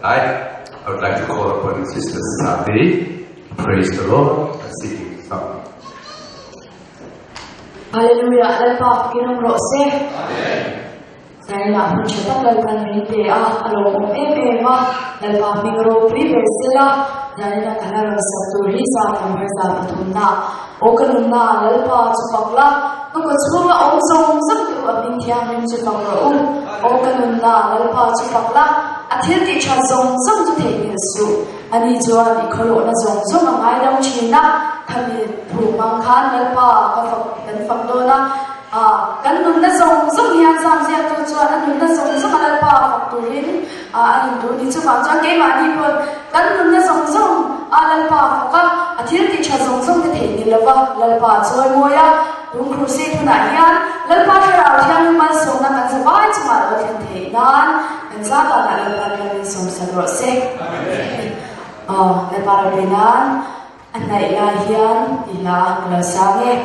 Lai. I would like to call upon Sister Sati. Praise the Lord. A singing song. Hallelujah. Lalpa fakin um rawh se. Zainah hun ṭha tak Lalpan min pe a, a lawmawm em em a, Lalpa hming ropui ber sela, zaninah ka hla rawn sak tur hi za kum har za pathumna aw ka nunna Lalpa chu fak la, ka kaw chhunga awm zawng zawng te u a hming thianghlim chu fak rawh u, aw ka nunna Lalpa chu fak la, a thil tih ṭhat zawng zawng chu theihnghilh suh, ani chuan i khawlawhna zawng zawng a ngaidam ṭhin a, khami thu hmang khan Lalpa ka fak kan fak dawn a. A, kan nunna zawng zawng hian zam ziaktu chuan a nunna zawng zawng a Lalpa fak turin a a induh ni. Chuvang chuan keimahni pawn kan nunna zawng zawng a Lalpa fak a, a thil tih tha zawng zawng te theih ni lova Lalpa a chawi mawi a. Tun Crusade hunah hian Lalpa Thlarau Thianghlim malsawmna kan zavai chungah lo thlen theih nan kan za danah Lalpa ram in sawmsak rawh se. Aw, Lalpa ropui nan a hnaih lai hian tih hla ka lo sang e.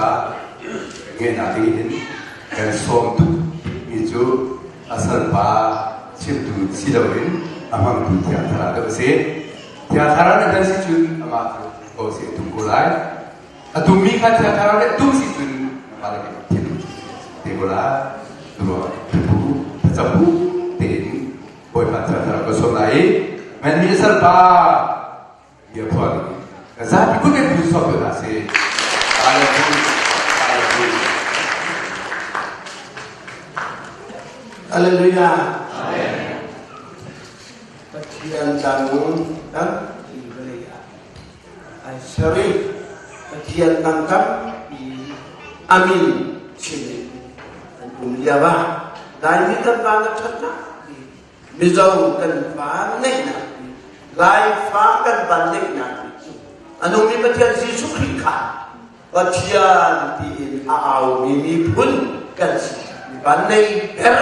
caan ṭha ngeihnak ding hin kan sawm tuk mi cu a salpa chimtu si loin a hmangtu Thiang Thlarau deuh a si. Thiang Thlarau nih kan si cun amah cu ko si a tum ko lai. A tummi kha Thiang Thlarau nih a tum si cun amah le thinlung te ko lai. Ruah bu thlacam bu tein Bawipa Thiang Thlarau kan sawm lai i nganmi a salpa bia phuan zapi kut in bu sawm hna sih. Hallelujah. Hallelujah. Hallelujah. Pathian dang tampi vawlei ah ai ser i Pathian dang tampi a min chim in an um lio ah Laimi kan van a ṭhatnak Mizo kan van ngeihnak Laifa kan van ngeihnak cu a nungmi Pathian Jesuh Khrih kha Pathian tiin a aumi miphun kan si. Mi van nei ber,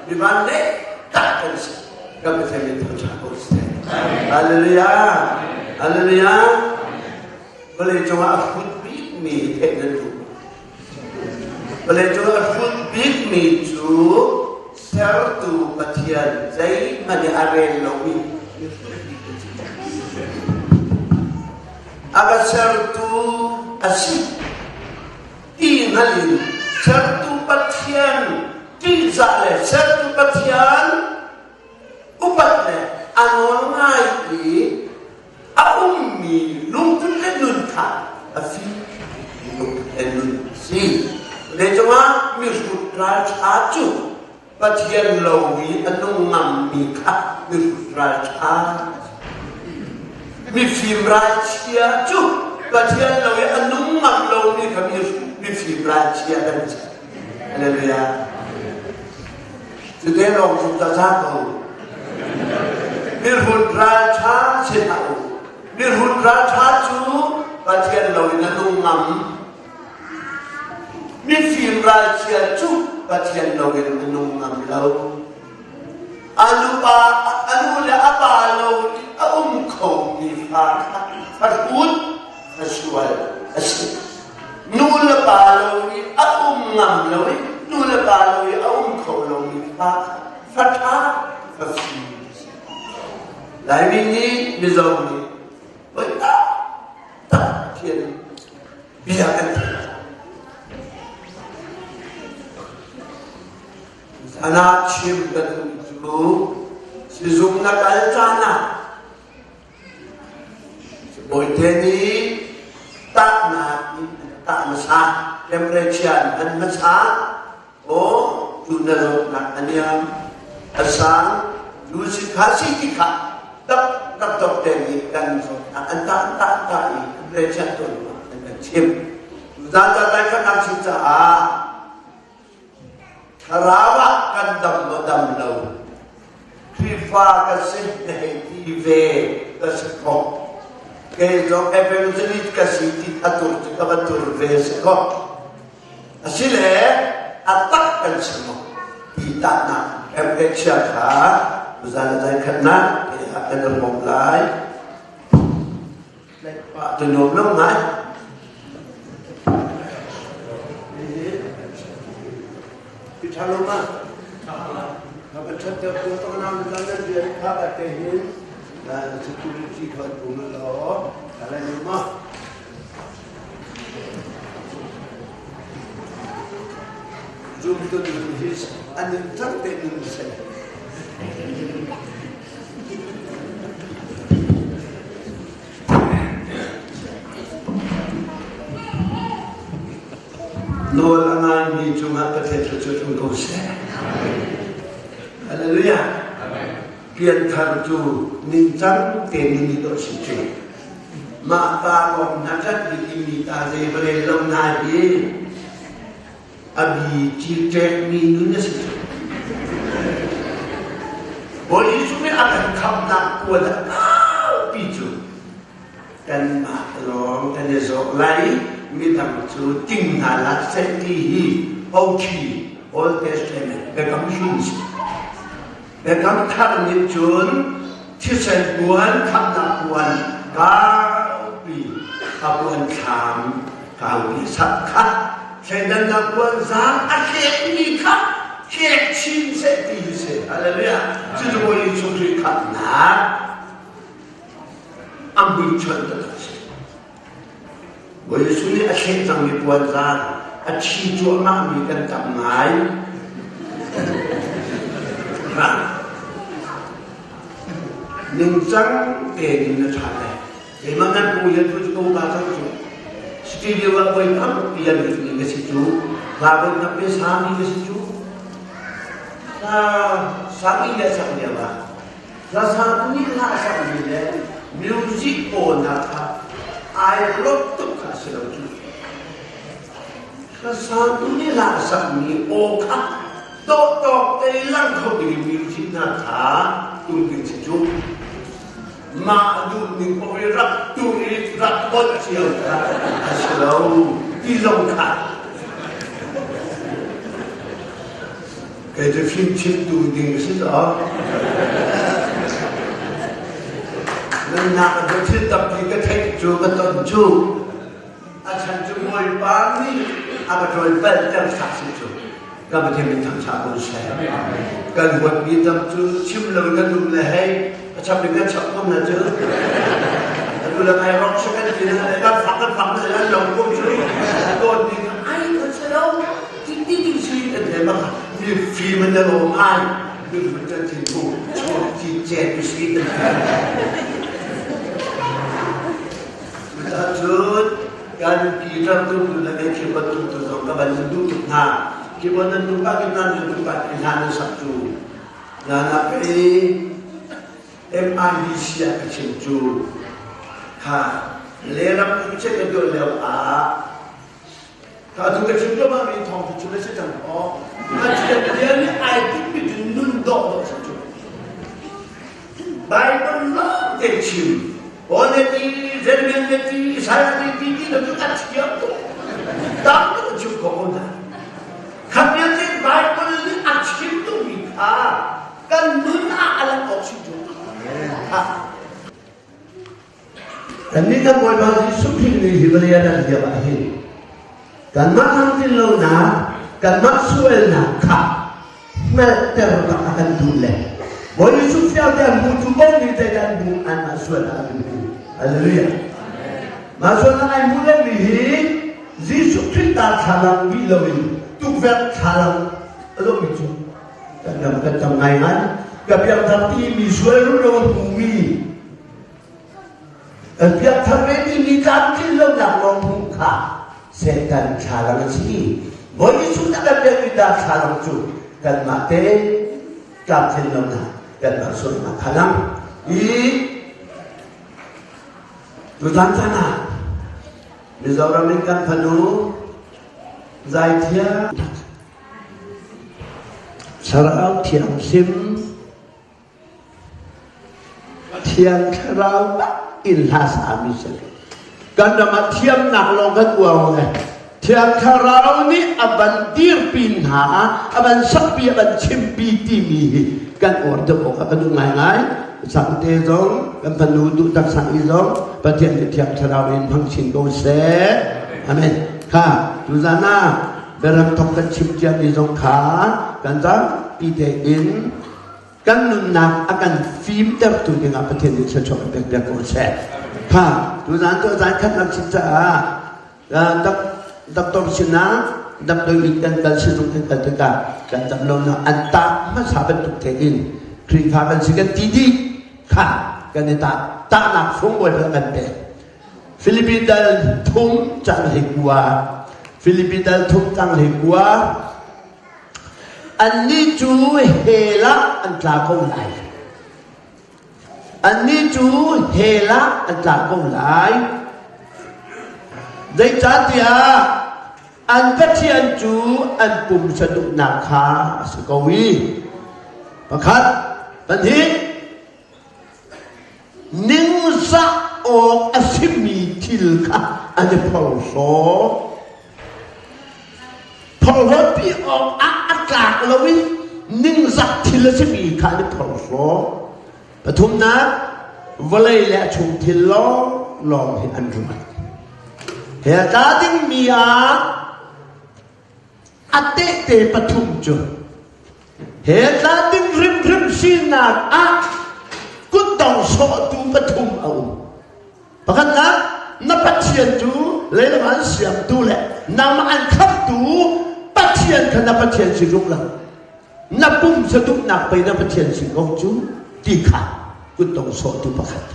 mi van nei tak kan si. Kan Pathian min thangṭhat ko seh. Hallelujah. Hallelujah. Vawlei cungah a hrut bikmi theih nan duh. Vawlei cungah a hrut bikmi cu sertu Pathian zeihmanh i a rel lomi mi hrut bik kan si. A ka sertu a si ti hngalh in sertu Pathian ṭihzah le sertu Pathian upat le a nawl ngai i a ummi lungthin le nun kha a fim lungthin le nun a si. Vawleicung ah mihrut ralṭha cu Pathian lo i a nung ngammi kha mihrut ralṭha a si. Mifim ralchia cu Pathian lo i a nung ngam lomi kha mifim ralchia kan si. Hallelujah. Cu te lawng cu ka za ko. Mirhut ralṭha si hlah u. Mirhut ralṭha cu Pathian lo in a nung ngam. Mifim ralchia cu Pathian lo in a nung ngam lo. A nupa, a nu le a pa lo in a um khomi fa kha fahrut, fasual a si. Nu le pa lo i a um ngam lo i nu le pa lo i a um kho lomi fa kha faṭha fafim a si. Laimi nih Mizo nih voi taktak Pathian bia kan theih. Zan ah chim ka duh cu sizung na kal caan ah Bawite nih tahnak in an tah hmasa, temperature an hman hmasa, aw cu na zawtnak a niam, a sang, cu si kha si ti kha tak tak doctor nih kan zawtnak an tah tah tah i temperature tuan an kan chimh. Tuzaan ta tai khat chim caah Thlarau ah kan dam maw dam lo? Khrihfa ka si na hei ti ve ka si kho. Kei zong evangelist ka si ti a tur cu ka va tur ve si kho. Asile a tak kan si maw? Ti tahnak temperature kha tuzan zai khatnak te ah kan rom lai. Tlaihpah tu nuam lo ngai. Pi ṭha lo ma? Ka va ṭhat deuh tu tong nam zan nan bia kha ka te hin security kha an um lo. Ka lai ma? Zoom tu nun hi an in ṭang te nun se. Nawl a ngaimi cungah Pathian thluachuah tlung ko seh. Hallelujah. Pianthar cu ningcang tein ni dawh si cu. Mah ta kong hna ṭat bik i mi ta zei va rel lo hna hi a bi cilṭekmi nun a si cu. Bawi Jesuh nih a kan khamhnak kuan a kaupi cu kanmah lawng kan i zawh lai i midang cu ting hna hlah seh ti hi OT Old Testament biakam hlun si. Biakam thar nih cun thisen puan khamhnak puan kaupi a puan thlam kaupi sak kha. Thleidannak puanzar a tlekmi kha tlek chin seh ti hi si. Hallelujah. Cucu Bawi Jesuh Khrih khamhnak a muichuan taktak a si. Bawi Jesuh nih a thleh cangmi puanzar a thi cuahmahmi kan tam ngai. Ningcang tein na ṭha lai. Keimah nan pu lian tu cu ka upa cang cu. Studio ah voi tampi an lut mi ka si cu. Hla voi tampi sami ka si cu. Hla sami le sak lio ah hla satu nih hla a sak mi le music aw hna kha ai lawmh tuk kha a si lo cu. Hla satu nih hla a sak mi aw kha dawhtawk te lang kho ding music hna kha tum ding si cu. Mah duhning paoh i rak tur i rak bawt cio kha a si lo ti zong kha kei cu fimchimtu ding a si caah nunnak a thil tampi ka theih cu ka ton cu A chan cu Bawipa nih a ka ṭawlpalh ter sak si cu ka Pathian min thangṭhat ko seh. Kan huatmi tam cu chim lo kan um le hei a chap in kan chap ko na cu. Atu le ai rok se kan ti na kan fak kan fak na lan lo ko cu. Dawt ni ai kan se lo ti ti ti si kan te bak mi fim an lo ngai mi fim kan ti tu chuak ti che tu si kan ti. Cucaah kan Peter tu le kan keyboard tu tu zong ka van duh tuk hna. Keyboard nan duh pah nan duh pah ti hna nan sak cu. Nana ka i MIDC ah ka chim cu kha leram cu che ka duh lio ah ka tu ka chim lo mi thong cu chim si cang aw. Pathian bia nih ai tinh mi cu nun dawh dawh si cu. Bible lawng te chim. Paul le ti, Jeremiah le ti, Isaiah le ti, ti lo cu a thiam tuk. Tam tuk a chim kho ko hna. Khat vialte Bible nih a chim tukmi kha kan nun ah a lang awk si cu. Kannih kan Bawipa Jesuh Khrih nih hi vawlei a rat lio ah hin kanmah tlamtlin lonak, kanmah sualnak kha hngalhter bak a kan duh le Bawi Jesuh fiangte an hmuh cu ko nih zeidah an hmuh anmah sualnak an hmu. Hallelujah. Mah sualnak ai hmu lomi hi Jesuh Khrih ta thlalang bih loin tukverh thlalang a zohmi cu kan ram kan tam ngaingai. Ka piangthar ti mi sual rumro a hmumi Kan piangthar ve timi tlamtlin lonak lawng hmuh kha Satan thlalang a si. Bawi Jesuh nih a kan pekmi dah thlalang cu kanmah te tlamtlin lonak kanmah sualnak kha lang i tutan caan ah Mizoram in kan fanu zaithiam Thlarau Thianghlim Thiang Thlarau bak in hla sami si. Kan ram ah thiamnak lawng kan uar le Thiang Thlarau nih a van dirpi hna, a van sakpi, a van chimpi timi hi kan uar deuh awk ah ka duh ngaingai. Sangte zong, kan fanu duh tak sang i zong, Pathian nih Thiang Thlarau in hmang chin ko seh. Amen. Kha, tuzan ah biaram thok kan chim ciami zong kha kan zapi tein kan nunnak a kan fimtertu dingah Pathian nih thluachuah kan pek piak ko seh. Kha tuzan cu zan khat lam chim caah doctor sinah damdawi in kan kal sinung kan kal tikah kan dam lonak an tah hmasa bantuk tein Khrihfa kan si kan ti dih kha kan i tah tahnak fung bawi kan pek Filipi dal thum cang hlei kua Filipi dal thum cang hlei kua Annih cu hell ah an tla ko lai. Annih cu hell ah an tla ko lai. Zeicahtiah an Pathian cu an pumsa duhnak kha a si ko i pakhat, pahnih, Ningzah awk a simi thil kha an i phorhlaw. Phorhlawtpi awk ah a tlak lo i ningzak thil a simi kha an i phorhlaw. Pathumnak, vawlei le a chung thil lawnglawng hi an ruat. He a tla dingmi ah. A tehte pathum cu he tla ding hrimhrim sinak ah kutdong sawhtu pathum a um. Pakhatnak, na Pathian cu leilam an siamtu le nangmah an khamtu Pathian kha na Pathian si ruk lo. Na pum saduhnak pei na Pathian si ko cu ti kha kutdong sawhtu pakhat.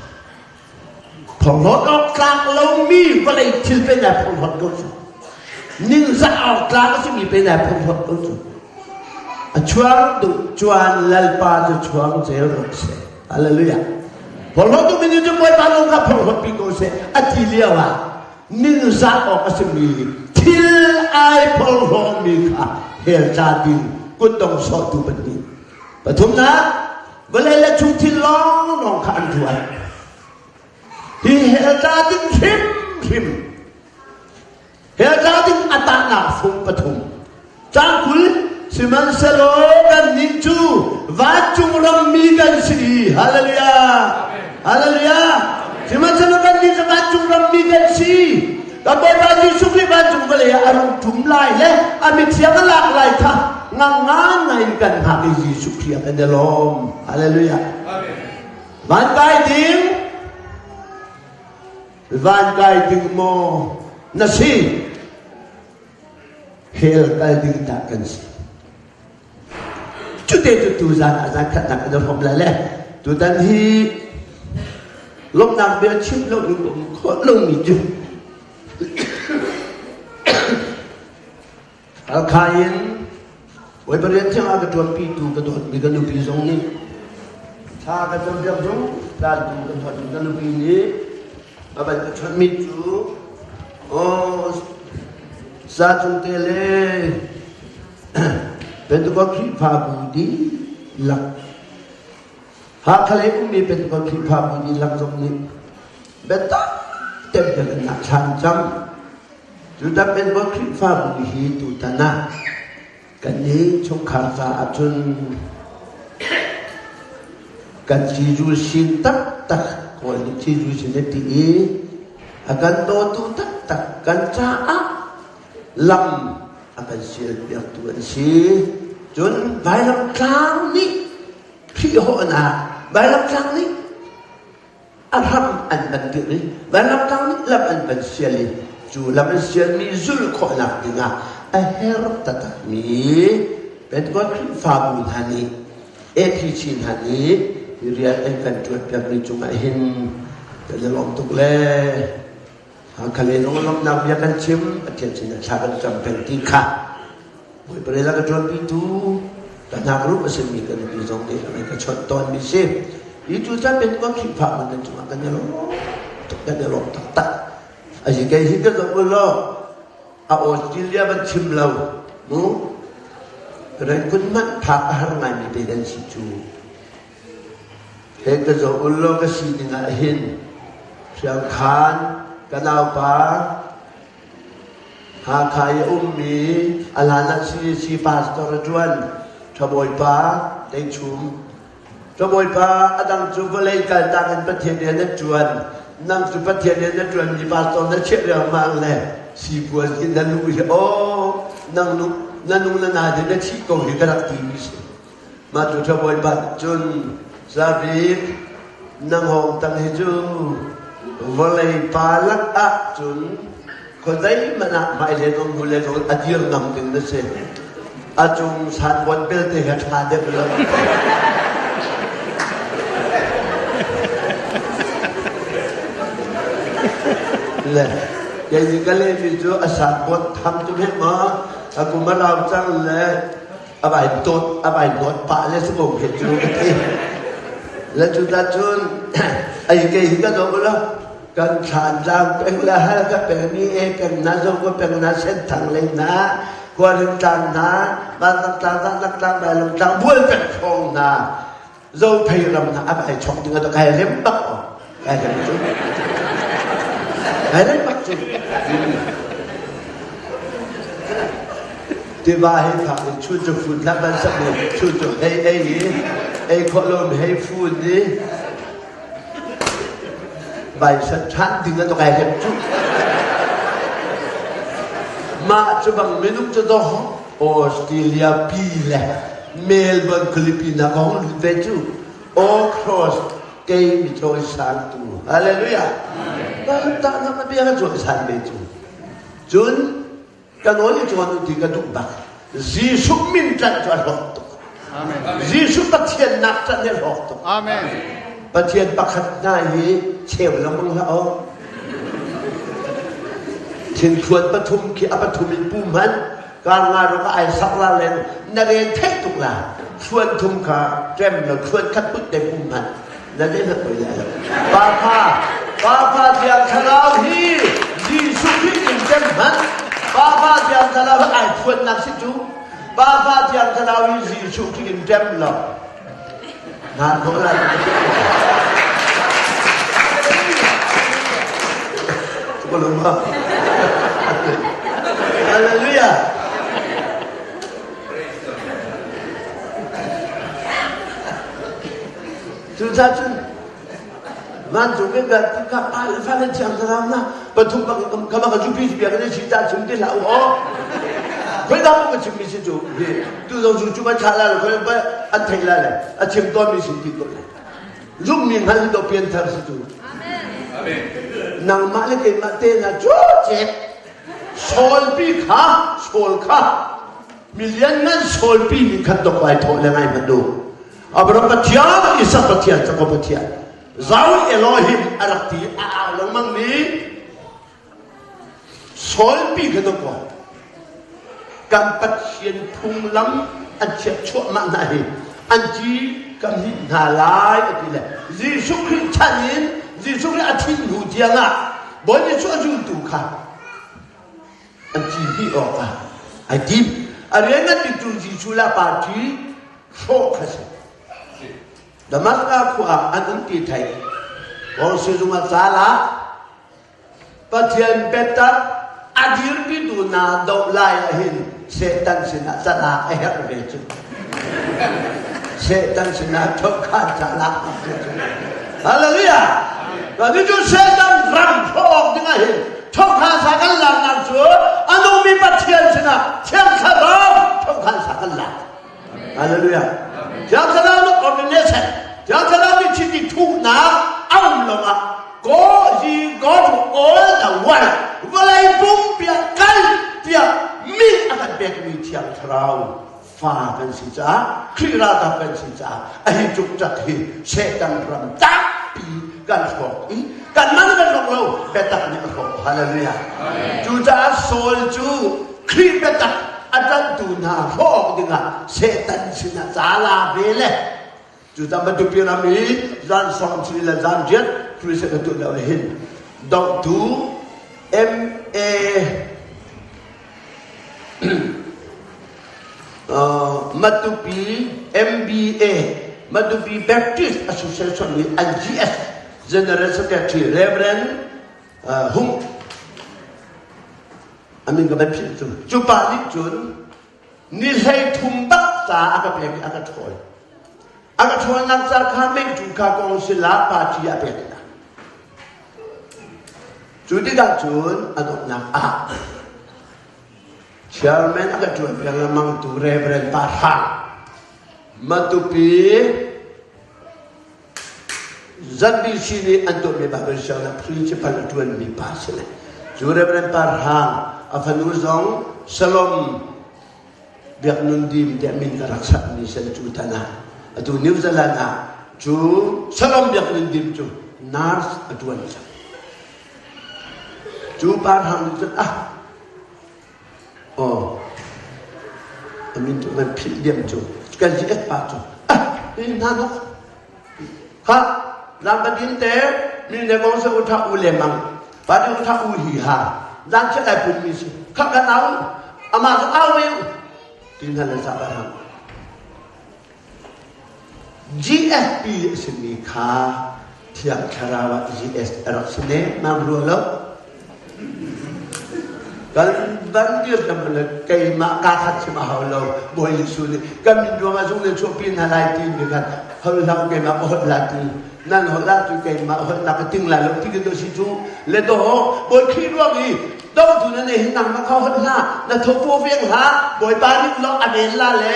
Phorhlawt awk tlak lomi vawlei thil pe nai phorhlawt ko cu. Ningzah awk tlak a simi pe nai phorhlawt ko cu. A chuang duh cuan lalpa cu chuang zel rawh seh. Hallelujah. Phorhlawt duhmi nih cun Bawipa lung kha phorhlawt pi ko seh a ti lio ah ningzah awk a simi thil ai phorhlawmi kha hell tla ding kutdong sawhtu pahnih. Pathumnak, vawlei le chung thil lawnglawng kha an ruat. Hi hell tla ding hrimhrim Hell tla ding a tahnak fung pathum. Caang 20 Sihmanhsehlaw kannih cu vancung rammi kan si. Hallelujah. Hallelujah. Sihmanhsehlaw kannih cu vancung rammi kan si. Kan Bawipa Jesuh Khrih vancung vawlei ah a rung ṭum lai le a mithiang a lak lai kha ngangngan ngai in kan hngak i Jesuh Khrih ah kan i lawm. Hallelujah. Van kai ding Van kai ding maw na si? Hell kal ding dah kan si. Cute cu tu zan ah zan khatnak kan hrawm lai le tutan hi lawmhnak bia chim lo in um khawh lomi cu Halkha in Bawipa rian thiang a ka ṭuanpitu ka dawtmi ka nupi zong nih thla ka campiak zungzal tu ka dawtmi ka nupi nih a van ka chawnhmi cu aw Sacung te le Pentecost Khrihfabu dihlak Hakha lei ummi Pentecost Khrihfabu dihlak zong nih biatak tein biakamnak thla an cam. Judah Pentecost Khrihfabu hi tutan ah kan i chungkhar caah cun kan Jesuh sin taktak Kawl nih Jesuh sin a ti i a kan dawtu taktak kan caah lam a kan sialpiaktu an si. Cun vailam tlang nih Khrih hawhnak vailam tlang nih a hram an van dirh i vanram tlang nih lam an van sial i cu lam an sialmi zulh khawhnak dingah a her taktakmi Pentecost Khrihfabu hna nih APC hna nih hi rian an kan ṭuanpiakmi cungah hin kan i lawm tuk le Hakha lei zong lawmhnak bia kan chim Pathian sinah thla kan cam peng ti kha Bawipa lei ka ṭuanpitu ka hnakruh a simi ka nupi zong nih a ka chawnh tawnmi si. Hi cu caan men kan Khrihfa man nan cungah kan i lawm tuk kan i lawm taktak. A si kei hi ka zoh law a Australia van chim lo mu Rangoon hmanh phak a har ngaimi te kan si cu. He ka zoh law ka sining ah hin Hriangkhan ka naupa Hakha i a ummi a hlan ah CAC pastor a ṭuan. Ṭhabawipa Teichum. Ṭhabawipa a dang cu vawlei kaltak in Pathian rian a ṭuan. Nang cu Pathian rian a ṭuanmi pastor na chiah riangmang le sipuan hi na lu hi aw nang nu na nu na na din na thih ko hi ka rak timi si. Mah cu ṭhabawipa nih cun Zabik na hngawng tang hi cu vawlei pa lak ah cun khuazeihmanh ah hmailei zong hnulei zong a dir ngam ding na si. A cung sanbuan belte he ṭha deuh lo. Le kei nih ka lehmi cu a sanbuan tham cu hme maw a kum a rau cang le a vai dawt a vai dawt pah le si ko phe cu ka ti le cu ta cun ai ke hi ka zo lo kan thlan tlang peng le hal ka peng ni e peng na zo ko peng na sen thang le na kuarin tlang na van tlang tlang tlang bai lung tlang bual peng thong na Zophei ram hna a kai chok ding a kai rem bak o kai rem cu kai rem bak cu tiva hei phak i chun cu fun hlah ban sak ni chun cu hei ei i ei khawh lo mi hei fun i bai san ṭhan ding a to kai rem cu mah cu bang minung cu do. Australia pi le Melbourne khualipi na ka hung lut ve cu. O cross kei mi cawisangtu. Hallelujah. Amen. Ta na bia ka cawisan ve cu. Cun ka nawl i cawn ti ka duh bak. Jesuh min tlanh cu a hlawk tuk. Amen. Jesuh Pathian nak tlanh hi a hlawk tuk. Amen. Pathian pakhat hna hi cheu lengmang hlah aw. Thingthuan pathum khi a pathum in pu hmanh kar nga ro ka ai sak la len na ren theih tuk la thluan thum kha ṭem lo thluan khat put te pu hmanh na le na poi lai lo. Pa pa pa pa thiang thlarau hi Jesuh Khrih in ṭem hmanh pa pa thiang thlarau hi ai phuannak si cu pa pa thiang thlarau hi Jesuh Khrih in ṭem lo Naan ko lai. Belum Hallelujah. Cucaah cun vancung in kan ti ka pa le fa le thiang thlarau na pathum bak ka bak zupi bia kan si ta chim ti hlah u aw khoi da ka chim mi si cu tu zong cu cu ban thlah la khoi ba an theih la le a chim tawn mi si ti ko le zumh mi hngal do pian thar si cu Amen. Nangmah le keimah te na cu cek Saul pi kha Saul kha milian ngan Saul pi nih khan dok ai thawh le ngai hmanh u Abraham Pathian, Isak Pathian, Jakob Pathian. Zau Elohim a rak ti a au lengmang mi Saul pi kha dok kan Pathian phunglam an chiat chuahmah hna hi an ci kan hit hna lai a ti le Jesuh Khrih chan in Jesuh Khrih a thin hnu tiang ah Bawi Jesuh a zultu kha an ci hnih awkah ai tim. A rian ngan bik cu Jesuh le a party hrawh kha si. Damascus khua ah an um ti thei. Paul sizung ah ca la Pathian biatak a dirpitu hna doh lai ah hin Satan sinah calak a herh ve cu. Satan sinah thokhan calak a herh cu. Hallelujah! Kan cu Satan ram hrawh awk ding ah hin thokhan sa kan laknak cu a nungmi Pathian sinah Thiang Thlarau thokhan sa kan lak. Hallelujah. Thiang Thlarau nih ordination, Thiang Thlarau nih chiti thuhnak a um lawngah go ye go to all the world vawlei pumpi ah kal tiah min a kan pekmi Thiang Thlarau fa kan si caah Khrih ralkap kan si caah a hi cukcak hi Satan ram tampi kan hrawk i kan man kan hrawk lo biatak nih a hrawk hallelujah cucaah Saul cu Khrih biatak a ṭanhtu hna hrawh awk dingah Satan sinah ca la ve le cucaah Matupi ram i zan sawm sili le zan riat crusade a tuah lio hin dohtu M.A. Matupi MBA Matupi Baptist Association nih an GS General Secretary Reverend Hung amin ka van philh cu cu pa nih cun ni hlei thum bak ca a ka pek i a ka ṭhawl a ka ṭhawlnak ca kha mengtu kha kong sila party a pek hna cu tikah cun a donghnak ah chairman a ka ṭuan piak lengmang tu Reverend Pa Hrang Matupi ZBC nih an tuahmi Bible sianginn principal a ṭuanmi pa si le cu Reverend Pa Hrang a fanu zong Salom Biak Nun Dim tiah min ka rak sakmi si cu tan ah atu New Zealand ah cu Salom Biak Nun Dim cu nurse a ṭuan cang. Cu Pa Hrang nih cun ah Aw, a min cu nan philh diam cu. Kan si et pa cu. Ah, hi hna nok. Kha, lam ba din te, mi ne kong se u tha u le mang. Pa di u tha u hi ha. Zan che lai pum mi si. Kha kan au. Ama cu au ve u. Tin hna le sa ba hang. GFP a simi kha Thiang Thlarau ah GS a rak si nemmam rua lo. Kan van dir kan le keimah kaa khat chim a hau lo. Bawi Jesuh nih kan min ruangah zung le chuahpi hna lai ti mi khan holh hlah keimah ka holh la ti nan holh la cu keimah holh nak ka ting lai lo ti ka si cu le do Bawi Khrih ruang i. Dohtu na nei hin nangmah kha holh hlah, na thopaw veng hlah, Bawipa nih law a ven la le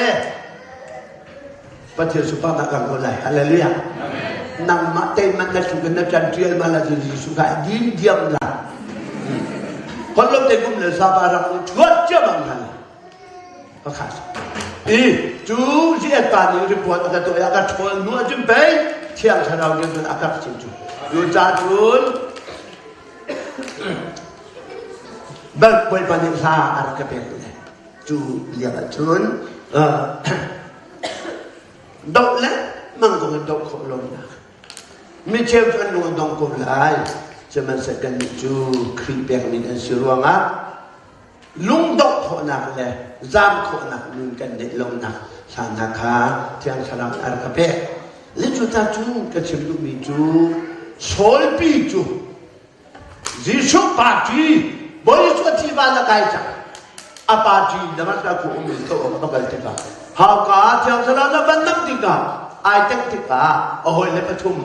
Pathian sunparnak kan ko lai. Hallelujah. Nangmah tein man na tluk in na ṭan ṭial ma la cu Jesuh kha din diam la. Holh lo te kum le sapa rak ni ṭhuat cia bang hna. Pakhat. I cu ziat pa nih report a ka tuah i a ka ṭhawl hnu ahcun pei Thiang Thlarau nih cun a ka chim cu. Cu ca cun bal Bawipa nih hla a rak ka pek le cu lio ahcun doh le mang kong in doh khawh lonak mi cheu cu an lung a dong ko lai sihmanhsehlaw kannih cu Khrih pekmi kan si ruangah lungdongh khawhnak le zaam khawhnak nun kan neih lonak hla hna kha Thiang Thlarau nih a rak ka pek. Le cuta cun ka chim duhmi cu Saulpi cu Jesuh party Bawi Jesuh a thi van a kai cang. A party Damascus khu um in to a kal tikah hauka Thiang Thlarau na van nam tikah ai tek tikah a hawi le pathum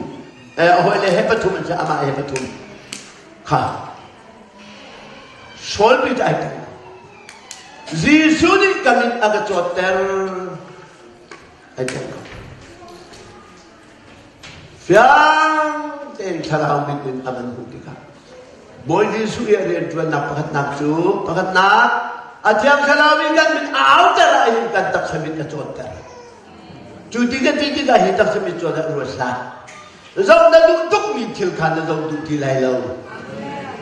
a hawi le he pathum an si amah he pathum kha Saul mit ai tel. Jesuh nih ka mit a ka cawtter. Ai tel ko. Fiang tein thlarau mit in a van hmuh tikah Bawi Jesuh i a rianṭuannak pakhatnak cu pakhatnak a thiang thlarau in kan mit a auter ah hin kan taksa mit a cawtter. Cu ti ka ti tikah hi taksa mit cawt ah ruat hlah. Zoh na duh tukmi thil kha na zoh duh ti lai lo.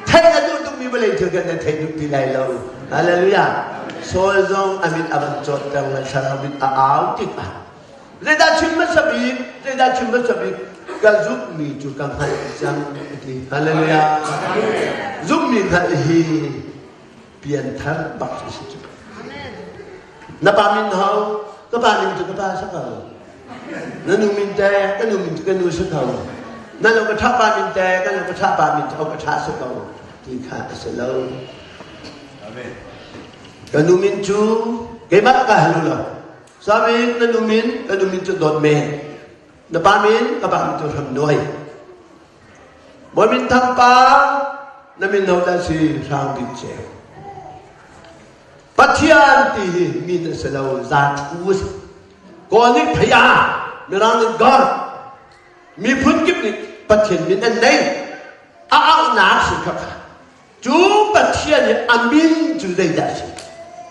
Theih na duh tukmi vawlei thil kha na thei duh ti lai lo. Hallelujah. Saul zong a mit a van cawtter le thlarau mit a au tikah zeidah chim hmasa bik zeidah chim hmasa bik ka zumhmi cu ka hngalh cang ti. Hallelujah. Zumhmi hngalh hi pianthar bak cu si cu. Na pa min ho? Ka pa min cu ka pa sa ko. Na nu min te, ka nu min cu ka nu si ko. Na lo ka ṭha pa min te, ka lo ka ṭha pa min cu ka ṭha si ko. Ti kha a si lo. Amen. Ka nu min cu keimah ka halu lo. Sabi na nu min, ka nu min cu dawt men. Na pa min, ka pa min cu hram nuai. Bawi min thang pa, na min ho dah si hrang bik ceu. Pathian ti hi min a si lo, zathu a si. Kawl nih phaya, Mirang nih God, miphun kip nih Pathian min an nei. A auhnak si kha kha. Cu Pathian i a min cu zeidah a si?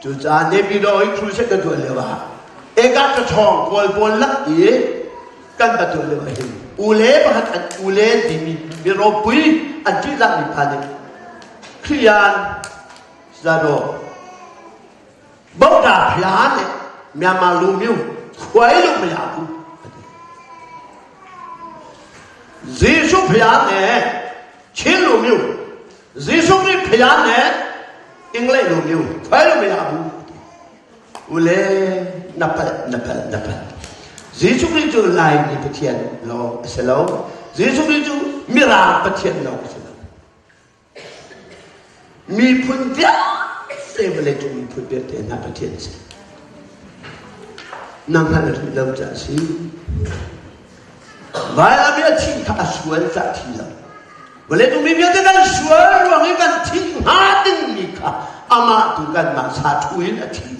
Cucaah Naypyidaw i crusade kan tuah lio ah eka ka ṭhawng kawl pawl lak i kan va tuah lio ah hin ule pakhat an ule timi mi ropui an ṭihzahmi pa nih Khrihyan Zado Bauta phia le Myanmar lu miu khuai lu mya ku Jesuh phia le Chin lu miu Jesuh nih phia le English lu miu khuai lu mya bu ule na palh na palh na palh Jesuh Khrih cu Laimi Pathian lawng a si lo Jesuh Khrih cu Mirang Pathian lawng a si lo Miphun vialte vawleicung miphun vialte hna Pathian si. Na hngalh rih lo caah si. Vailam i a thih kha a sual cah thi lo. Vawleicung mi vialte kan sual ruang i kan thih hnga dingmi kha amah tu kanmah sa thu in a thi.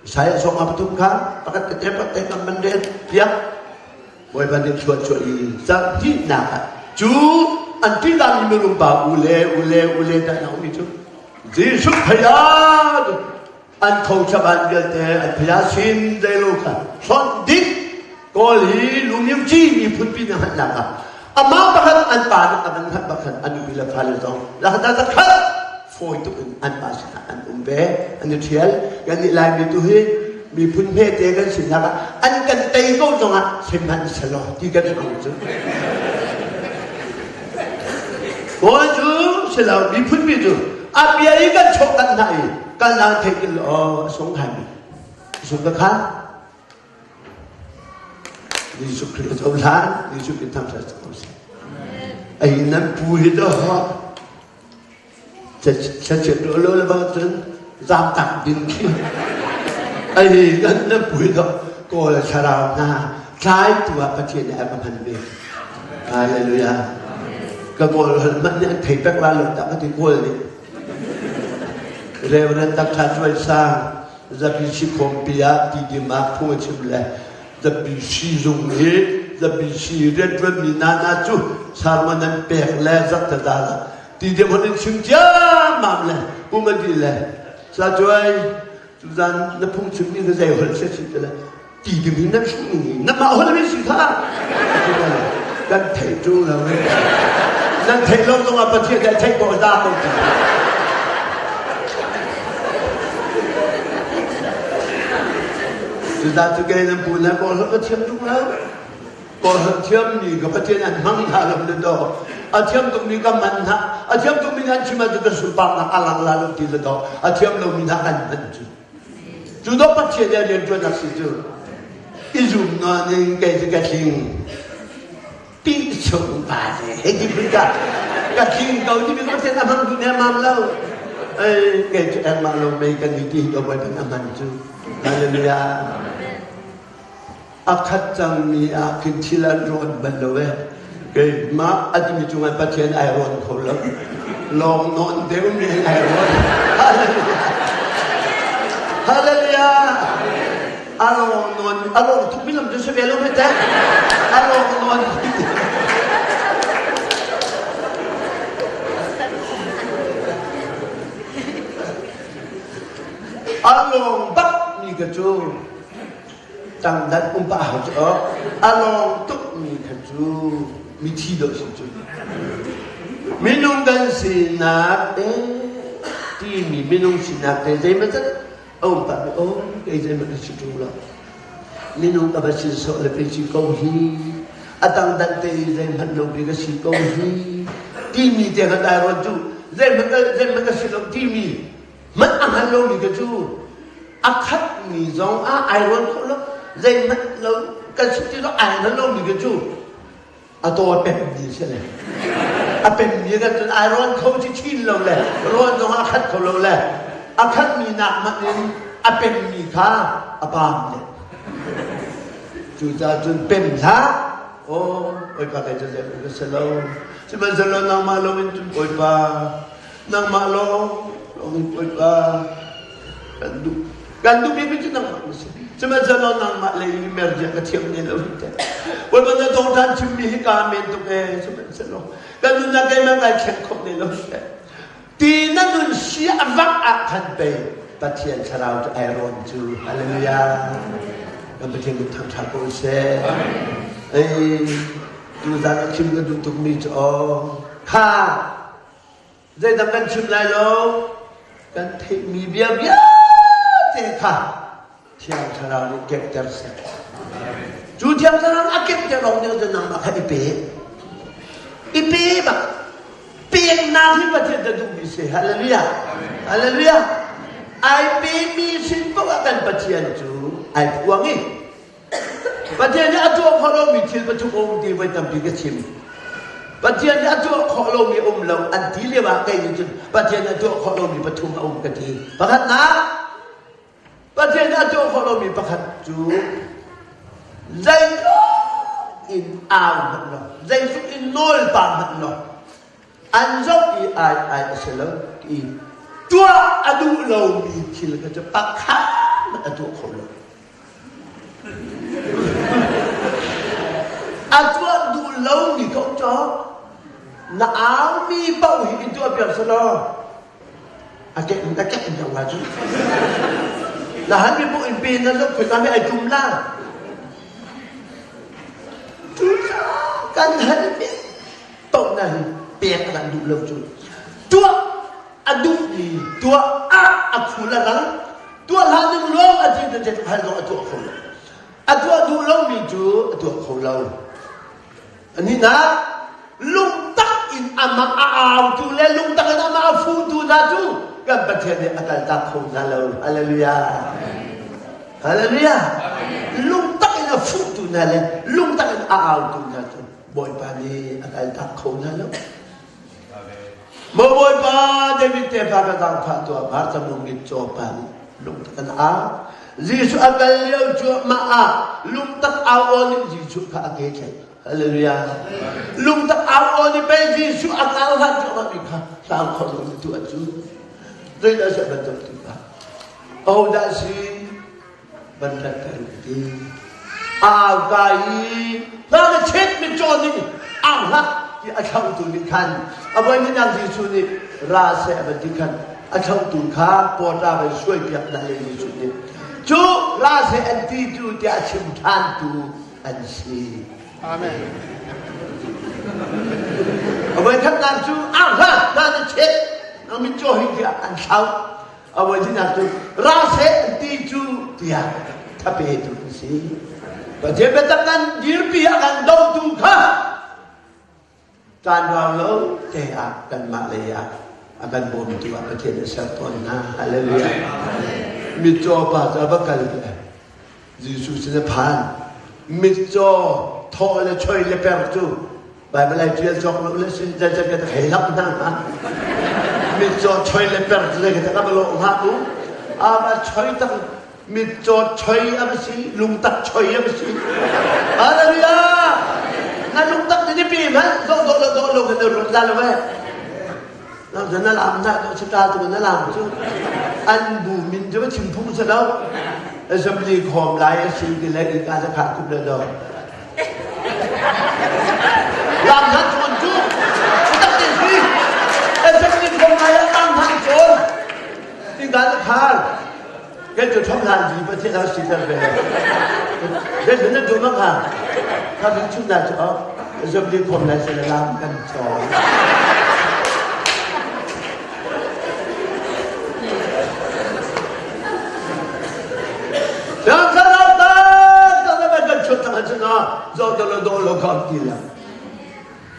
Isaiah sawm nga pathum kha pakhat tete pakhat te kan man rel piak. Bawipa nih thluachuah i zarhhnihnak ah cu an ṭihzahmi minung pa ule ule ule dah na ummi cu Jesuh phaya an tho thlaban vialte an phaya sin zeilo kha hlonh ding kawl hi lumyu ci miphun pi na hngalhnak ah amah pakhat an pa nih a van hngalh bakhan an nupi le fale zong lakhat zakhat fawi tuk in an pa sinah an um ve an i ṭhial kan nih Laimi tu hi miphun hmete kan sinak ah an kan tei ko zongah sihmanh selaw ti kan hmang cu kawl cu silo miphun mi cu a bia i kan chawh kan hna i kan lang thei kin aw a sung hai mi sung ka kha Jesuh Khrih a cohlan Jesuh Khrih thangṭhat ko seh ai nan pu hi to Thlanchiat lo lo le bang cun zaamtak ding khi ai kan na pui do kawl thlarau hna tlai tu ah Pathian nih a ka hman ve hallelujah ka kawl hal man nih an thei pek la lo tak ka ti kawl nih. Reverend Dr. Cuai Sang zapi sikhawmpi ah tidim ah phung a chim le zapi sizung hi zapi si rianṭuanmi nana cu sermon an pek le zaktata tidim hon in chim ciammam le kum a dih le sa cuai tuzan na phung chimmi na zei holh se si te le ti ding hin nan hruh ning hi namah holh mi si kha kan theih ṭung lo nan theih lo zong ah Pathian nih theih ko za ko ti Cucaah cu kei nan pu le kawl holh ka thiam ṭung lo kawl holh thiam mi ka Pathian an hmang hna lo le do a thiam tuk mi ka man hna a thiam tuk mi nan chim ahcun ka sunparnak a lang la lo ti le do a thiam lo mi hna kan hman cu Cu dawh Pathian nih a rianṭuannak si cu i zum nawn in kei cu ka tling ti chung pa le hei ti phun ka ka tling ko ti mi Pathian a hmang duh nemmam lo. Ei kei cu engmah lo mei kan i ti hi Bawipa a hman cu. Hallelujah. A khat cangmi ah khin thil an rawn bal lo ee. Keimah a timi cungah Pathian ai rawn kho lo. Lawng nawn deuh mi ai rawn. Hallelujah. Hallelujah. A lawng nawn, a lawng tuk mi lam cu si ve lo me teh. A lawng nawn. A lawng bak mi ka cu Tangdan um pah hau cu a lawng tukmi kha cu mithi dawh si cu. Minung kan sinak eh timi minung sinak te zeimawzat a um pah mi oh kei zeimah ka si ṭung lo. Minung ka va sin sawh le pei si ko hi a tangdan te i zeihmanh lo pi ka si ko hi timi te kha dai ruat cu zeihmanh zeihmanh ka si lo timi Manh a hngal lomi ka cu a khatmi zong ah ai ruat khawh lo zeihmanh lo kan si ti zong ai hngal lomi ka cu a taw a pemmi si le a pemmi kan cun ai rawn kho ci chin lo le rawn zong a khat kho lo le a khatmi nak hmanh in a pemmi kha a paam le cucaah cun pem hlah aw bawipa kei cu zeihmanh ka si lo sihmanhsehlaw nangmah lo in cun bawipa Nangmah lawng lawng in Bawipa kan duh. Kan duh bik cu nangmah na si. Sihmanhsehlaw nangmah lei in mer zia ka thiam ne lo hi teh. Bawipa na thawngṭhan chimmi hi kaa men tuk ee. Sihmanhsehlaw kan nunnak keimah kai thleng khawh ne lo hi teh. Ti na nun si a vak ah khan pei Pathian thlarau cu ai rawn cu. Hallelujah. Kan Pathian min thangṭhat ko seh. Ei, tuzan a chim ka duh tukmi cu aw kha Zeidang kan chim lai lo. Kan theihmi bia vialte kha Thiang Thlarau nih kekter seh. Cu Thiang Thlarau nih a kekter lawng nih cun nangmah kha i pe. I pe bak. Peknak hi Pathian ta duhmi si. Hallelujah. Hallelujah. Ai pemi sin paoh ah kan Pathian cu ai phuang i Pathian nih a tuah khawh lomi thil pathum a um ti voi tampi ka chim. Pathian nih a tuah khawh lomi um lo an ti lio ah kei nih cun Pathian nih a tuah khawh lomi pathum a um ka ti. Pakhatnak, Pathian nih a tuah khawh lomi pakhat cu zeitluk in au hmanh lo, zeitluk in nawl pa hmanh lo, an zoh i ai ai a si lo ti tuah a duh lomi thil kha cu pakhat hmanh a tuah kho lo. A tuah duh lomi ka um cawk. Na aumi paoh hi in tuah piak selaw a kek a kek in dang la cu. Na han mi paoh in pe na zoh khoi mi ai tum la. Cucaah kan hal mi paoh na hi pek a kan duh lo cu. Tuah a duhmi tuah ah a khul a rang tuah hlah ning lawng a ti te hal zong a tuah kho lo a tuah duh lomi cu a tuah kho lo anih lungtak in amah a autu le lungtak in amah a futu hna cu kan Pathian nih a kaltak kho hna lo hallelujah hallelujah lungtak in a futu hna le lungtak in a autu hna cu Bawipa nih a kaltak kho hna lo Maw Bawipa David tefa ka zaangfah tuah Bartamung mitcaw pa nih lungtak an au. Jesuh a kal lio cuahmah ah lungtak au aw nih Jesuh kha a ke thlaih. Hallelujah. Lungtak au aw nih pei Jesuh a kal hlan cuahmah mi kha hlau kho lo tu a cu. Zeidah seh bantuk tu kha? Ahodah si? Van rat ter ti. Au ka i hna na chet mitcaw nih au hlah ti a thlauhtu nih khan a voihnihnak Jesuh nih ra seh a van ti khan a thlauhtu kha pawṭa van suai piak hna le Jesuh nih cu ra seh an ti cu tiah a chim ṭhantu an si. Amen. A voikhatnak cu au hlah hna na chet nang mitcaw hi tiah an thlauh. A voihnihnak cu ra seh an ti cu tiah thapetu an si. Pathian biatak kan dirpi ah kan dotu kha caan rau lo te ah kanmah lei ah a kan bawmtu ah Pathian a ser tawn hna. Hallelujah. Mitcaw pa cu a va kal ve. Jesuh sin a phan. Mitcaw thawh le choi le per cu Baibal ai ṭial cawk lo le sin zei zei ka hei lap hna hnga. Mitcaw choi le per cu zei ka ka va lawh hnga tu. A va choi tak mitcaw choi a va si lungtak choi a va si. Hallelujah! Na lungtak ni pi hmanh dawh dawh lo dawh lo kan ruat la lo eh. Na lam na to si ta tu na lam cu an bu min cu chim phung si lo. Assembly khawm lai a si ti le ka ka kha kup le do. Lam han cawn cu tak te si. Assembly khawm lai ah lam han cawn. Tingdan a khar. Kan cu thom hlan ji pathian ha si ter ve. Zeizin na duh mak ha. Kha kan chim na cu assembly khawm lai se lam kan cawn.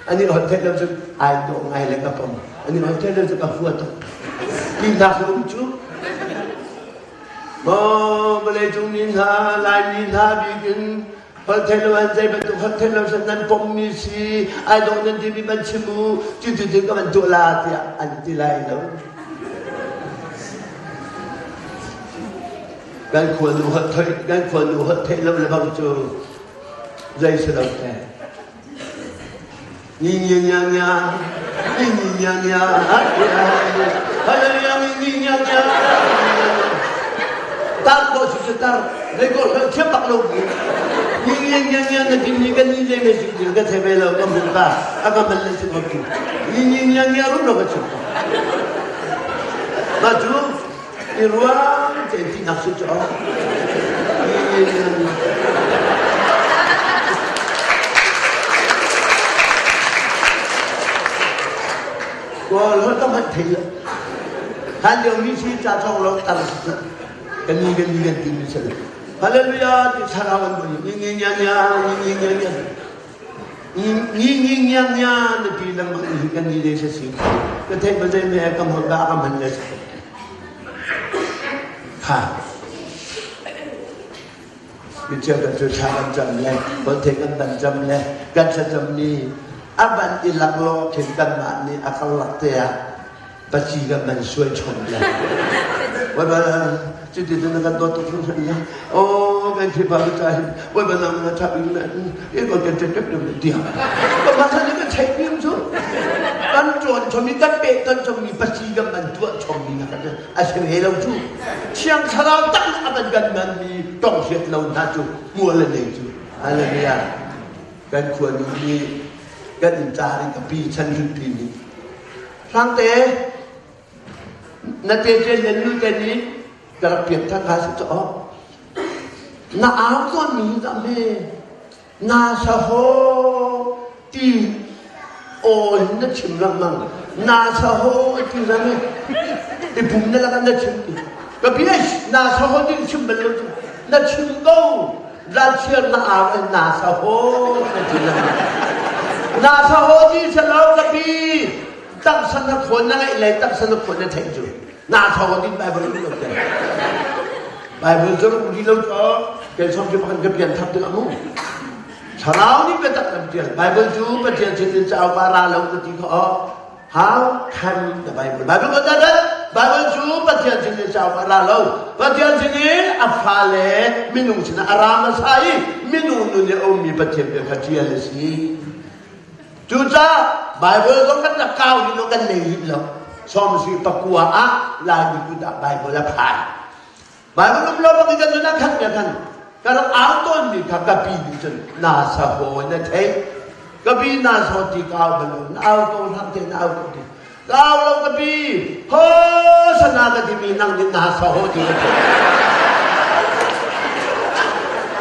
Ani hon theih lo cu ai dawh ngai le ka pom. Ani hon theih lo cu ka hua tuk. Tinak um cu maw vawlei cung mi hna Laimi hna bikin holh theih lo an zei bantuk holh theih lo san nan pommi si ai dawh nan timi ban chim u cu ti ti ka van tuah la tiah an ti lai lo. Kan khuanu holh theih kan khuanu holh theih lo le bang cu zei si lo te. Ni nya nya nya ni ni nya nya hallelujah ni ni nya nya tar ko su cu tar zei ko holh thiam bak lo bu ni nya nya nya na tin ni kan ni le me su ka thei ve lo ka mun ka a ka man le su ko tu ni ni nya nya rum lo ka chim ma cu I ruang tein tinak si cu Kawl holh ka hmanh thei lo. Hlan lio mi si ca cawng lo tar si cu. Kan ni kan ni kan ti mi si. Hallelujah ti thlarau an boi. Ni ni nya nya ni ni nya nya. Ni ni nya nya na ti lengmang hi kan ni le si. Ka theih ba zei me ka hmon ba ka man le si. Kha. Mi cheukhat cu thla kan cam le holhthei kan van cam le kan thlacammi a van i laklawh khin kanmah nih a karlak te ah paci kan van suai chom le Bawipa cuti cun na kan dawt tuk hringhran le aw kan Khrihfa cu ca hin Bawipa nang na ṭha bik na i kan kan ṭep ṭep tiah kanmah chan kan theih mi cu kan ṭuan chom i kan peh ton chommi paci kan van tuah chommi na kan a si ve lo cu Thiang Thlarau tak a van kan manmi tong hriat lo hna cu hmual a nei cu hallelujah kan khuanu nih kan inn car i ka pi chan hlunpi nih Hrangte na te te le nu te nih ka rak piak than kha si cu na au tawn mi hi dah hme na saho ti aw hin na chim lengmang na saho ti na me i pum na lakah na chim ti ka pi na saho ti chim bal lo cu na chim ko ralchiar na au in na saho na ti lengmang na saho ti salo ka pi taksa na khawn na ngeih le taksa na khawn na theih cu na thawng din Bible um lo te Bible cu rak ri lo cu kei som cu pakhat ka pian thap ding amu thlarau nih biatak kan tial Bible cu Pathian sin in cauk ah ra lo ka ti kho how can the Bible Bible ko dat Bible cu Pathian sin in cauk ah ra lo Pathian sin in a fale minung sin ah a ra hmasa i minung nun i a ummi Pathian bia kha tial a si Cucaah Baibal zong kan rak kau rih lo, kan nei rih lo. 79 ah Laimi kut ah Bible a phan. Bible um lo bak in kan nun ah khan ka khan ka rak au tawnmi kha ka pi nih cun na sa haw na theih. Ka pi na saw ti ka au bal lo na au ko hlang te na au ko ti. Ka au lo ka pi ho sana ka timi nang nih na sa haw ti ka theih.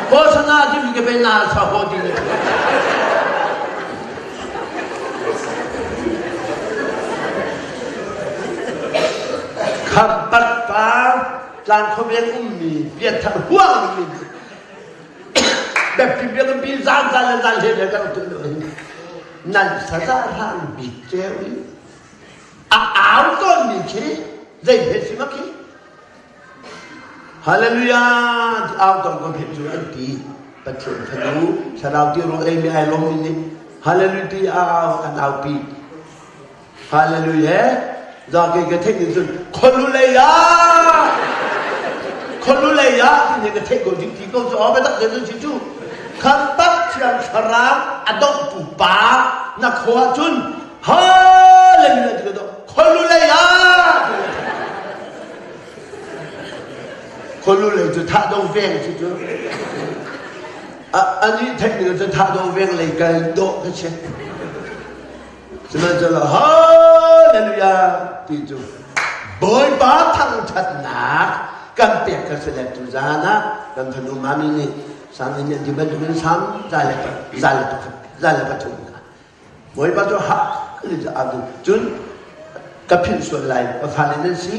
Ho sana timi ka pe na sa haw ti ka theih. Khampat par tlangkhuaveng ummi pianthar huang dingmi biapi biakampi zan zan le zan hle le kan tuah lo hin nan saza hran bik ceu i a au tawnmi khi zei he si ma khi Hallelujah au tong ko phet cu an ti Pathian fanu thlarau ti rawl ei mi ai lawm mi nih Hallelujah ti au an au pi Hallelujah za ke ka theih ning cun kholu lei ah kholu lei ah ti ne ka theih ko ding ti ko cu aw biatak te cun si cu khan tak thiang thlarau a dongtu pa na khua cun Hallelujah ti ka kholu lei ah Kholu lei cu thah do veng cu cu ani theih ning cu thah do veng lei kal dawh ka si. Sihmanhsehlaw hallelujah ti cu Bawipa thangṭhatnak kan pek ka si le tu zan ah kan fanu mami nih sang in an ti bantukin sang za le za le pakhat za le pathum kha Bawipa cu ha cun ka philh sual lai ka fale nan si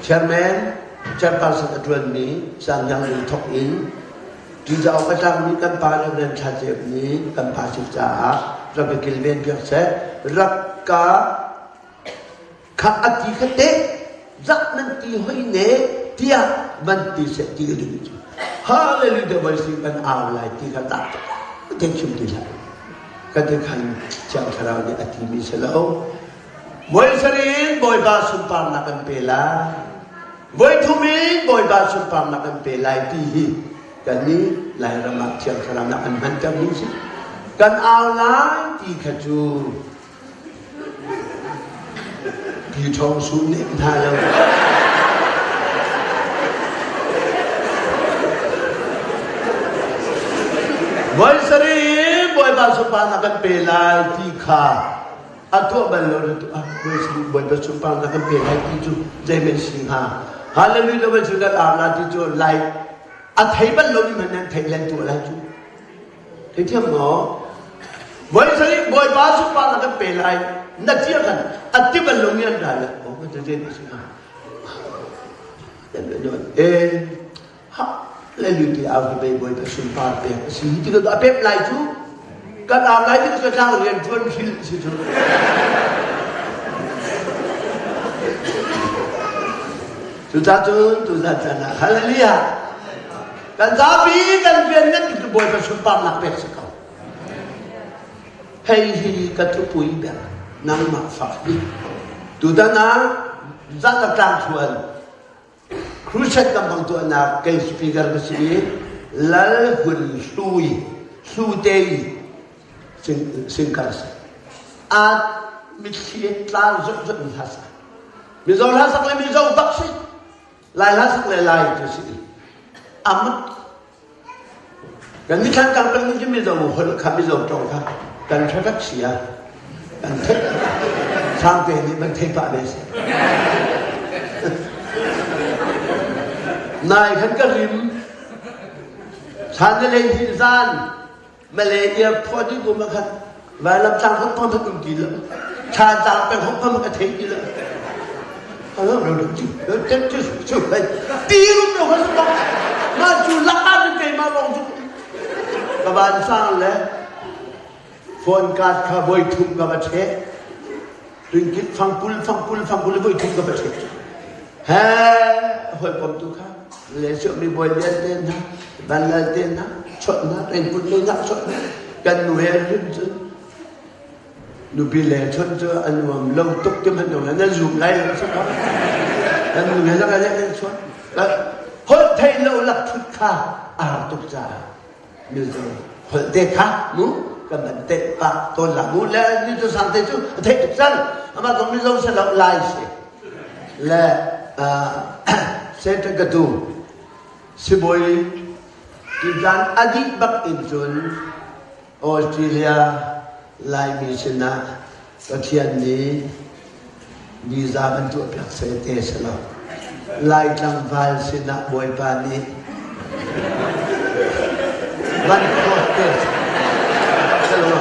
chairman chairperson a ṭuanmi Sanghniang Lung thok in Tuzauk a tlakmi kan pa Reverend Thla Cep nih kan pa si caah rak ka kilven piak seh rak ka Kha a ti kha teh zak nan ti hoi ne tiah van ti seh ti ka duh cu. Hallelujah voi si kan au lai ti kha tak te chim ti hlah. Ka ti khan Thiang Thlarau nih a ti mi si lo. Voi sarin Bawipa sunparnak kan pe lai. Voi thum in Bawipa sunparnak kan pe lai ti hi kan nih Lairam ah Thiang Thlarau nak an hmanter mi si. Kan au lai ti kha cu Pi Ṭhawng Sum nih hna lo. Voi sarih Bawipa sunparnak kan pe lai ti kha a tuah bal lo na tuah. Voi sarih Bawipa sunparnak kan pe lai ti cu zeimen si hnga. Hallelujah voi cu kan ar la ti cu lai a thei bal lo mi hmanh nan theih len tuah lai cu. Theithiam maw? Voi sarih Bawipa sunparnak kan pe lai na ti ah khan a ti bal lomi an ra le oh ka zei na si hnga e ha le lu ti au hi bei Bawipa sunpar pek a si ti ka a pek lai cu kan au lai ti ka tlang rian tuan hil si cu Cucaah cun tuzan caan ah hallelujah kan zapi kan rian ngan bik cu Bawipa sunparnak pek si ko. Hei hi ka thupui ber nangmah fak hi. Tutan ah zan a tlang thuan crusade kan bang tuahnak kei speaker ka si i Lal Hun Hlui Hlutei singkar si. A mitthli tla zot zot in hla sa. Mizo hla sak le Mizo bak si. Lai hla sak le Lai tu si. Amat kan ni thlan kang peng ni Mizo holh kha Mizo tong kha kan thatak sia kan theih sangte nih ban thei pah ve si. Nai khan ka rim san le hi zan Malay airport i kum ah khan vailam tlang hok pam um ti lo thlan tlang peng hok pam ka thei ti lo alo ro ro chu ro chu chu chu ti rum lo kha su ma chu lak an ke ma long chu ka ban sang le phone card kha voi thum ka va che ringkit fangkul fangkul fangkul voi thum ka va che he hoi pom tu kha le mi bawi lian te hna vanlal te hna chawt hna rengkut le ngah chawt hna kan nu he rin cun nupi le chawt cu a nuam lo tuk ti hmanh lo nan zum lai lo sa kan nu he zaka le chawt holh thei lo lak thut kha a har tuk caah mizo holh te kha mu. Kan van teh pah tawn la mu le ni cu sang te cu a theih tuk cang. Amah zong mizo si lo lai si. Le Satan ka tu sibawi tuzan a dih bak in cun Australia Laimi sinah Pathian nih visa kan tuahpiak seh te si lo. Lai tlangval sinah Bawipa nih van khawt te si lo.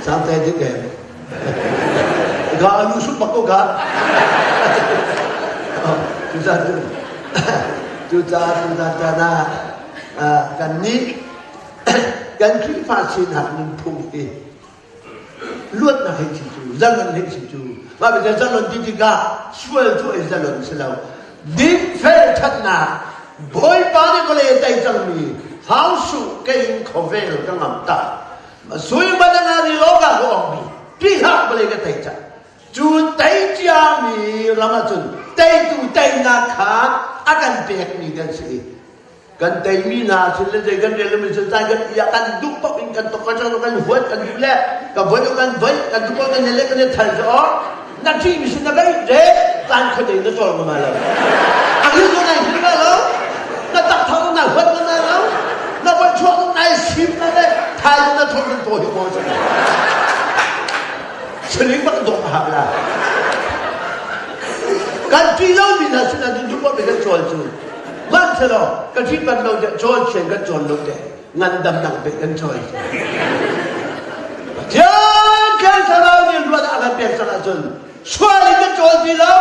Sangte dik em? Ga alu sup bak ko ga. Cucaah cucaah tutan caan ah kan nih kan Khrihfa sinak nunphung hi luatnak hei si cu zalon hei si cu mah bia zalon ti tikah sual cu ei zalon si lo dinfel ṭhatnak Bawipa nih vawlei tei cangmi hau su kei in khawvel ka ngam ta sui banana ri lo ka ko ong bi pi hlah vawlei ka tei cang cu tei ciami ram ahcun teitu teinak kha a kan pekmi kan si i kan teimi hna sin le zei kan rel lomi sin caan kan ia kan duh paoh in kan tok kan kan huat kan duh le ka voi kan voi kan duh paoh kan le kan thal cu or na ṭih mi sin na vei re caan khuadei na cawl ma lo a hil ko nai hil ma lo na tak thang na huat ma lo na voi chuak nai sim na le thai na thong kan to hi ko Saling bak dawh a hak la. Kan ṭi lo mi hna sinah cun duh paoh kan cawl cu. Hmanhsehlaw kan ṭhi ban lo deh cawl sian kan cawl lo deh ngandamnak pe kan cawl. Pathian kan thlarau nih ruat a kan pek cang ahcun sual in kan cawl ti lo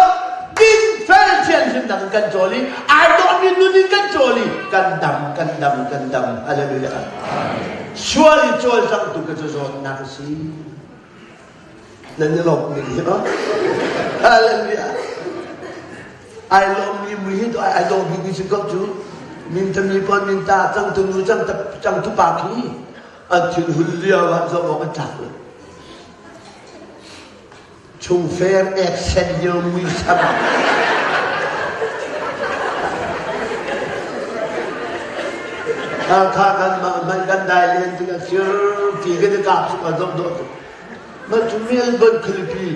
din fel thianhlimnak in kan cawl i ai dawhmi nun in kan cawl i kan dam kan dam kan dam hallelujah sual i cawl cangtu ka cu zawtnak a si Nan i lawmh ning hi maw? Hallelujah. Ai lawmmi mui hi to ai lawm bik mi si ko cu. Min tami pon min ta cangtu nu cangtu pa khi an thil hul lio ah zoh awk an tlak lo. Chungfer ek sen lio muisam. Kha kan mah kan dai len tikah sir ti kan i kap suk ah dawh dawh Mah cu Melbourne khualipi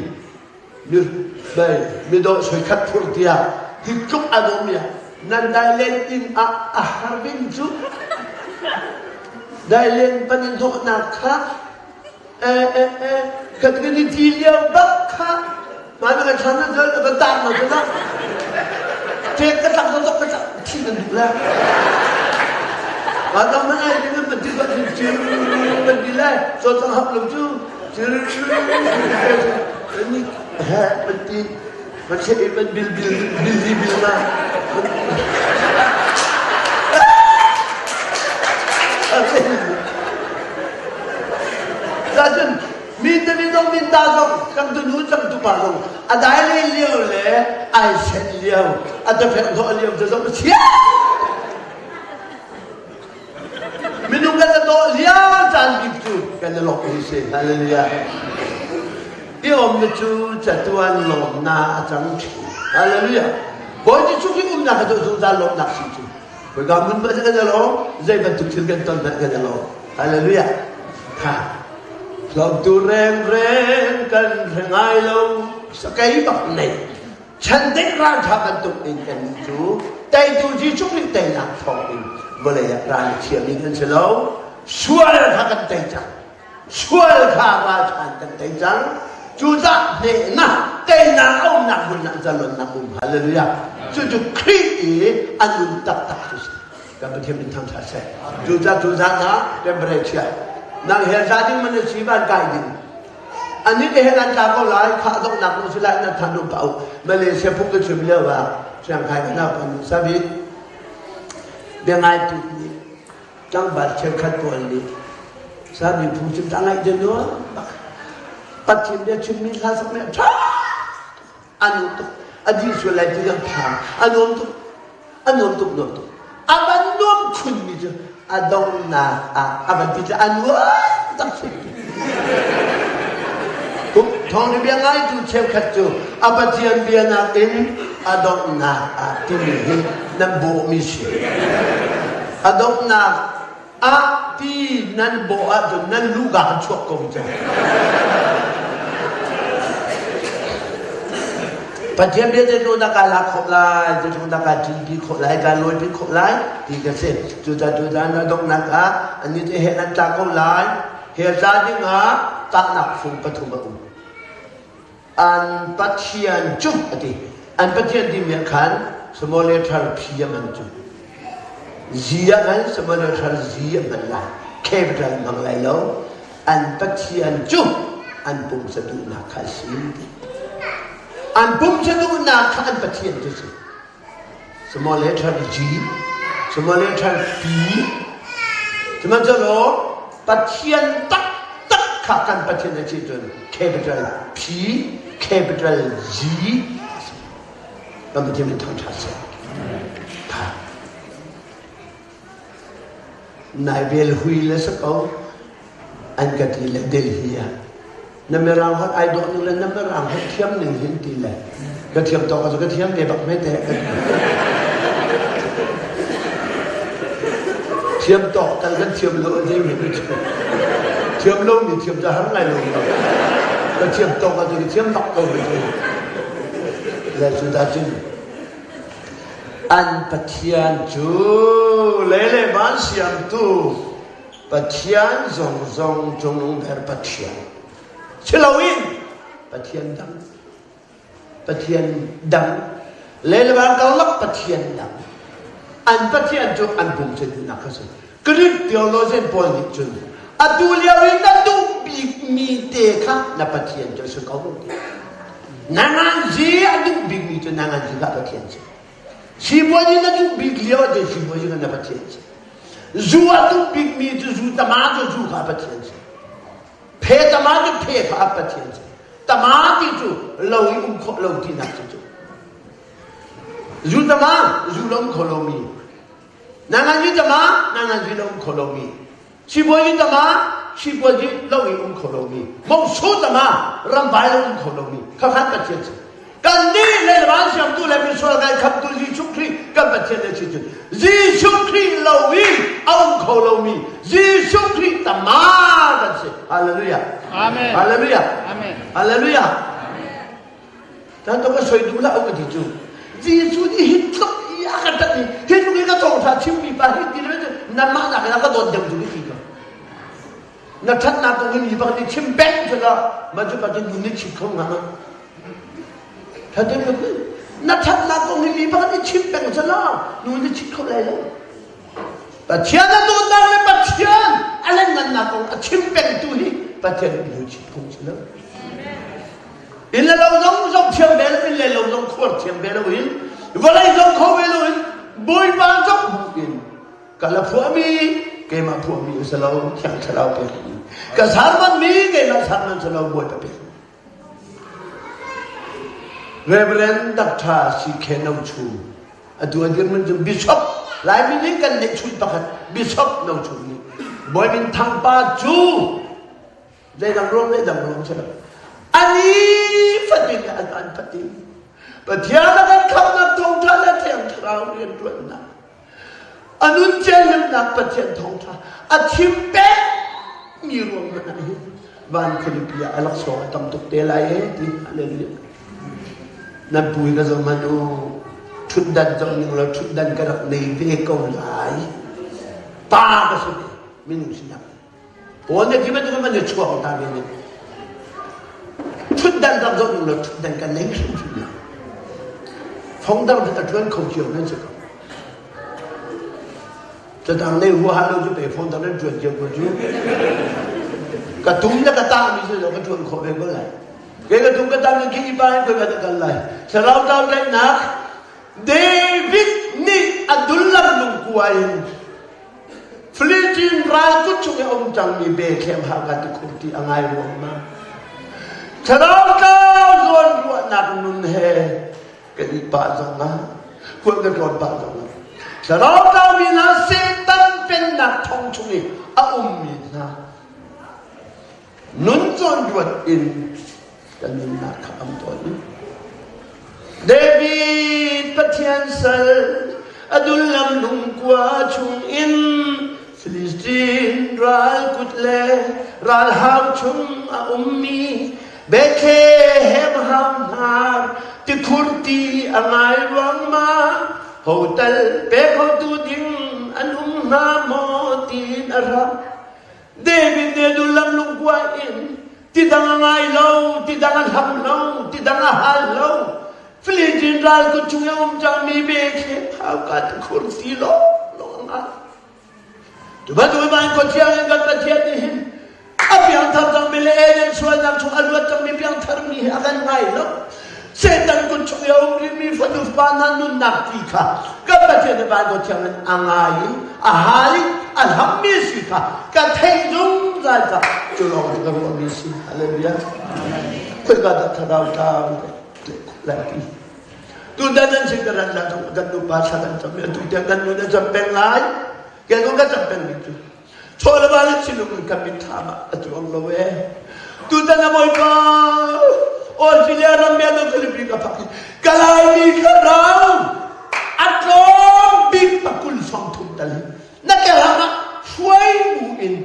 midawh soikhat phur tiah hi tluk a dawm ya nan dailen inn ah a har ding cu dailen pan in hnawhnak kha eh eh eh kan kan i ti lio bak kha mah na kan thlan na zal kan tar na cu tek ka tlak zok ka tlak thi kan duh la Adam man ai ding man ti ba cir man ti lai so tang hap lo cu cir ni he man ti man se man bil bil bil bil bil na Cun mi tami zong min ta zong cang tu nu cang tu pa zong a dai le lio le ai sen lio a tafek hnawh lio cu zong chia minung kan dawh lio caan bik cu kan i lawk hi si hallelujah i om na cu catuan lawmna a cang ṭhin hallelujah bawi Jesuh Khrih umnak ka zungzal lawmnak si cu Bawipa mun hmanh kan i lawm zei bantuk thil kan ton hmanh kan i lawm hallelujah kha hlawmtu rengreng kan hre ngai lo sakei bak nei chandek ralṭha bantuk in kan cu teitu Jesuh Khrih teinak thawng in vawlei ah ral a thiami kan si lo sual kha kan tei cang sual kha ralṭha kan tei cang cucah hnehnak teinak a umnak hmun ah zalonnak um hallelujah cucu Khrih i a nun taktak cu si kan Pathian min thangṭhat seh cucah tuzan ah temperature nang he za ding man si van kai ding ani te he nan tla ko lai kha donghnak nu si lai nan than dum pa Malaysia phung ka chim lio ah Chiang Khai na pan sabi bia ngai tu nih tlangval cheukhat pawl nih sami phungchim ta ngaih ding nuam bak Pathian bia chimmi hla sak mi a ṭha a nuam tuk a dih sual lai ti kan phang a nuam tuk a nuam tuk nuam tuk a van nuam khun mi cu a donghnak ah a van ti cu a nuam tak si Thawng bia ngaitu cheukhat cu a Pathian bia nakin a donghnak ah timi hi nan bawhmi si. A donghnak. Ah ti nan bawh ahcun nan luka kan chuak ko cu. Pathian bia zeitluk dah kai lak khawh lai, zeitluk dah kai ṭinpi khawh lai, kai lawipi khawh lai ti ka si. Cucaah tutan a donghnak ah annih cu hell an tla ko lai. Hell tla ding ah tahnak fung pathum a um. An Pathian cu a ti. An Pathian timi ah khan small letter P a hman cu. Z ah khan small letter Z a hman lai. Capital hmang lai lo. An Pathian cu an pumsa duhnak kha a si. An pumsa duhnak kha an Pathian cu si. Small letter G, small letter P. Sihmanhsehlaw Pathian taktak kha kan Pathian a si cun capital P, capital G. Kan Pathian min thangṭhat seh. Tha. Nai vel hui le si ko an ka ti le Delhi ah na mirang holh ai dawh ning le na mirang holh thiam ning hin ti le ka thiam tawk cu ka thiam ve bak me te thiam tawk tal kan thiam lo a mi thiam lo mi thiam ca har ngai lo ka thiam tawk ah ka thiam bak ko me le cu da cun An Pathian cu lei le van siamtu Pathian zongzong cungnung ber Pathian si loin Pathian dang Pathian dang lei le van karlak Pathian dang an Pathian cu an pumsa duhnak kha si Greek theologian pawl nih cun atu lio i na duh bikmi te kha na Pathian cu a si ko. Na nganzi a duh bikmi cu na nganzi kha Pathian si. Sipuazi na duh bik lio ah cun sipuazi kha na Pathian si. Zu a duh bikmi cu zu tama cu zu kha Pathian si. Phe tama cu phe kha Pathian si. Tama ti cu lo i um khawh lo tinak cu cu. Zu tama zu lo um kho lomi Na ngan yu tama, na ngan yu lo um kho lomi. Sibawi tama, sibawi lo i um kho lomi. Mongsu tama, ramvai lo um kho lomi. Khakhan Pathian si. Kan nih le van siamtu le misual kan khamtu Jesuh Khrih kan Pathian le si cun Jesuh Khrih lo i a um kho lomi Jesuh Khrih tama kan si. Hallelujah. Amen. Hallelujah. Amen. Hallelujah. Tan to ka soi duh lah ka ti cu. Jesuh nih hi tluk i a ka ṭat i hi tluk i ka thawngṭha chimmi pa hi ti le nangmah nakin a ka dawt deuh cu ka ti ko. Na ṭhatnak kong hi mi pakhat nih chim peng cu la mah cu pa cu nu nih chim kho hnga ma. Ṭhatin na ṭhatnak kong hi mi pakhat nih chim peng cu la nu nih chim kho lai lo. Pathian a dawtnak le Pathian a lengngannak kong a chim pengtu hi Pathian nu chim phung si lo. Inn le lo zong zong thiam ve lo in le lo zong khuar thiam ve lo in vawlei zong kho ve lo in Bawipa zong hmuh in ka la phuahmi keimah phuahmi a si lo Thiang Thlarau pek ka sarmanmi keimah sarman si lo Bawipa pek Reverend Dr. C.K. No Chum atu a dirhmun cu Bishop Laimi nih kan neihchun pakhat Bishop No Chum nih Bawi Min Thang pa cu zeidang ruang zeidang ruang si lo ani fatin an an fatin Pathian a kan khamhnak thawngṭha le Thiang Thlarau rianṭuannak a nun cialimnak Pathian thawngṭha a chim pekmi ruang hmanh ah hin van khualipi ah a laksawng a tam tuk te lai e ti hallelujah nan pui ka zoh hmanh u ṭhutdan zoh ning law ṭhutdan ka rak nei ve ko lai pa ka si minung sinak Paul nih khi bantuk in van i chuak ta ve nih ṭhutdan rak zoh ning law ṭhutdan kan nei hrimhrim lo. Fongdang cu a ṭuan kho cio nan si ko. Catang nei huaha lo cu pe fongdang nan ṭuan cio ko cu. Ka tum le ka tah mi si lo ka ṭuan khawh ve ko lai. Kei ka tum ka tah mi khi ipa in koi ka kal lai. Thlarau tau tlaihnak David nih a dullam lungkua in Philippine ral kut chung i a um cangmi Bethlehem hauka tikhur ti a ngai ruangmang. Thlarau tlau zawn ruahnak nun he kan i pah zong ah, khual kan tlawn pah zong ah, thlarau tlaumi hna Satan pennak thong chung i a ummi hna nun zawn ruat in kan nunnak kha am tawn. David Pathian sal adullam lungkua chungin. Filistin ral kut le ralhau chung a ummi Bethlehem hau hnar tikhur ti a ngai ruangmang hotel pe khotu ding an um hnga maw tiin a rak. David nih adullam lungkua in ti dang a ngai lo, ti dang a hlam lo, ti dang a hal lo. Filistin ral kut chung i a um cangmi Bethlehem hauka tikhur ti lawnglawng a ngai. Cu bantuk in Khuathiang in kan Pathian nih hin a piangthar cangmi le Eden sualnak chung a luat cangmi piangtharmi hi a kan ngai lo. Satan kut chung i a um rihmi fanu fapa hna nunnak ti kha kan Pathian nih Baibal Thiang in a ngai i a hal i a hlammi si kha ka theih zungzal ca cu lawng cu ka ruahmi si. Hallelujah. Khoika dah thlarau tlau lai ti. Tutan nan sin kan rat la kan nupa thla kan cam i atu tiang kan nun a cam peng lai. Ke zong ka cam peng mi cu. Chaw le ba le sinung in kan mit thlam ah a cuang lo e. Tutan a Bawipa Australia ram bia no Philippines ka phak ka Laimi thlarau a tlawm bik pakul sawmthum tal hi na ke hang ah hruai bu in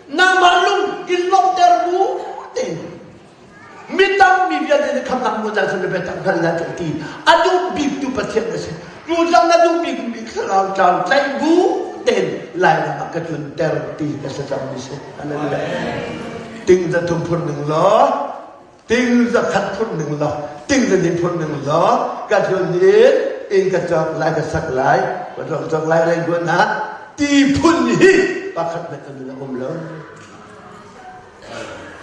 nangmah lung in lawmhter bu tein Mi tampi vialte nih khamnak mu caan sun biatak hngal na cu ti a duh bik tu Pathian na si. Tu cang na duh bik mi thlarau tlau tlaih bu tein Lairam ah ka tlunter ti ka thlacam mi si. Hallelujah. Ting za thum phun ning law, ting za khat phun ning law, ting za ni phun ning law, ka tlun in in ka cawk lai ka sak lai, ka cawk cawk lai rei guan ha ti phun hi pakhat hmanh kan nun a um lo.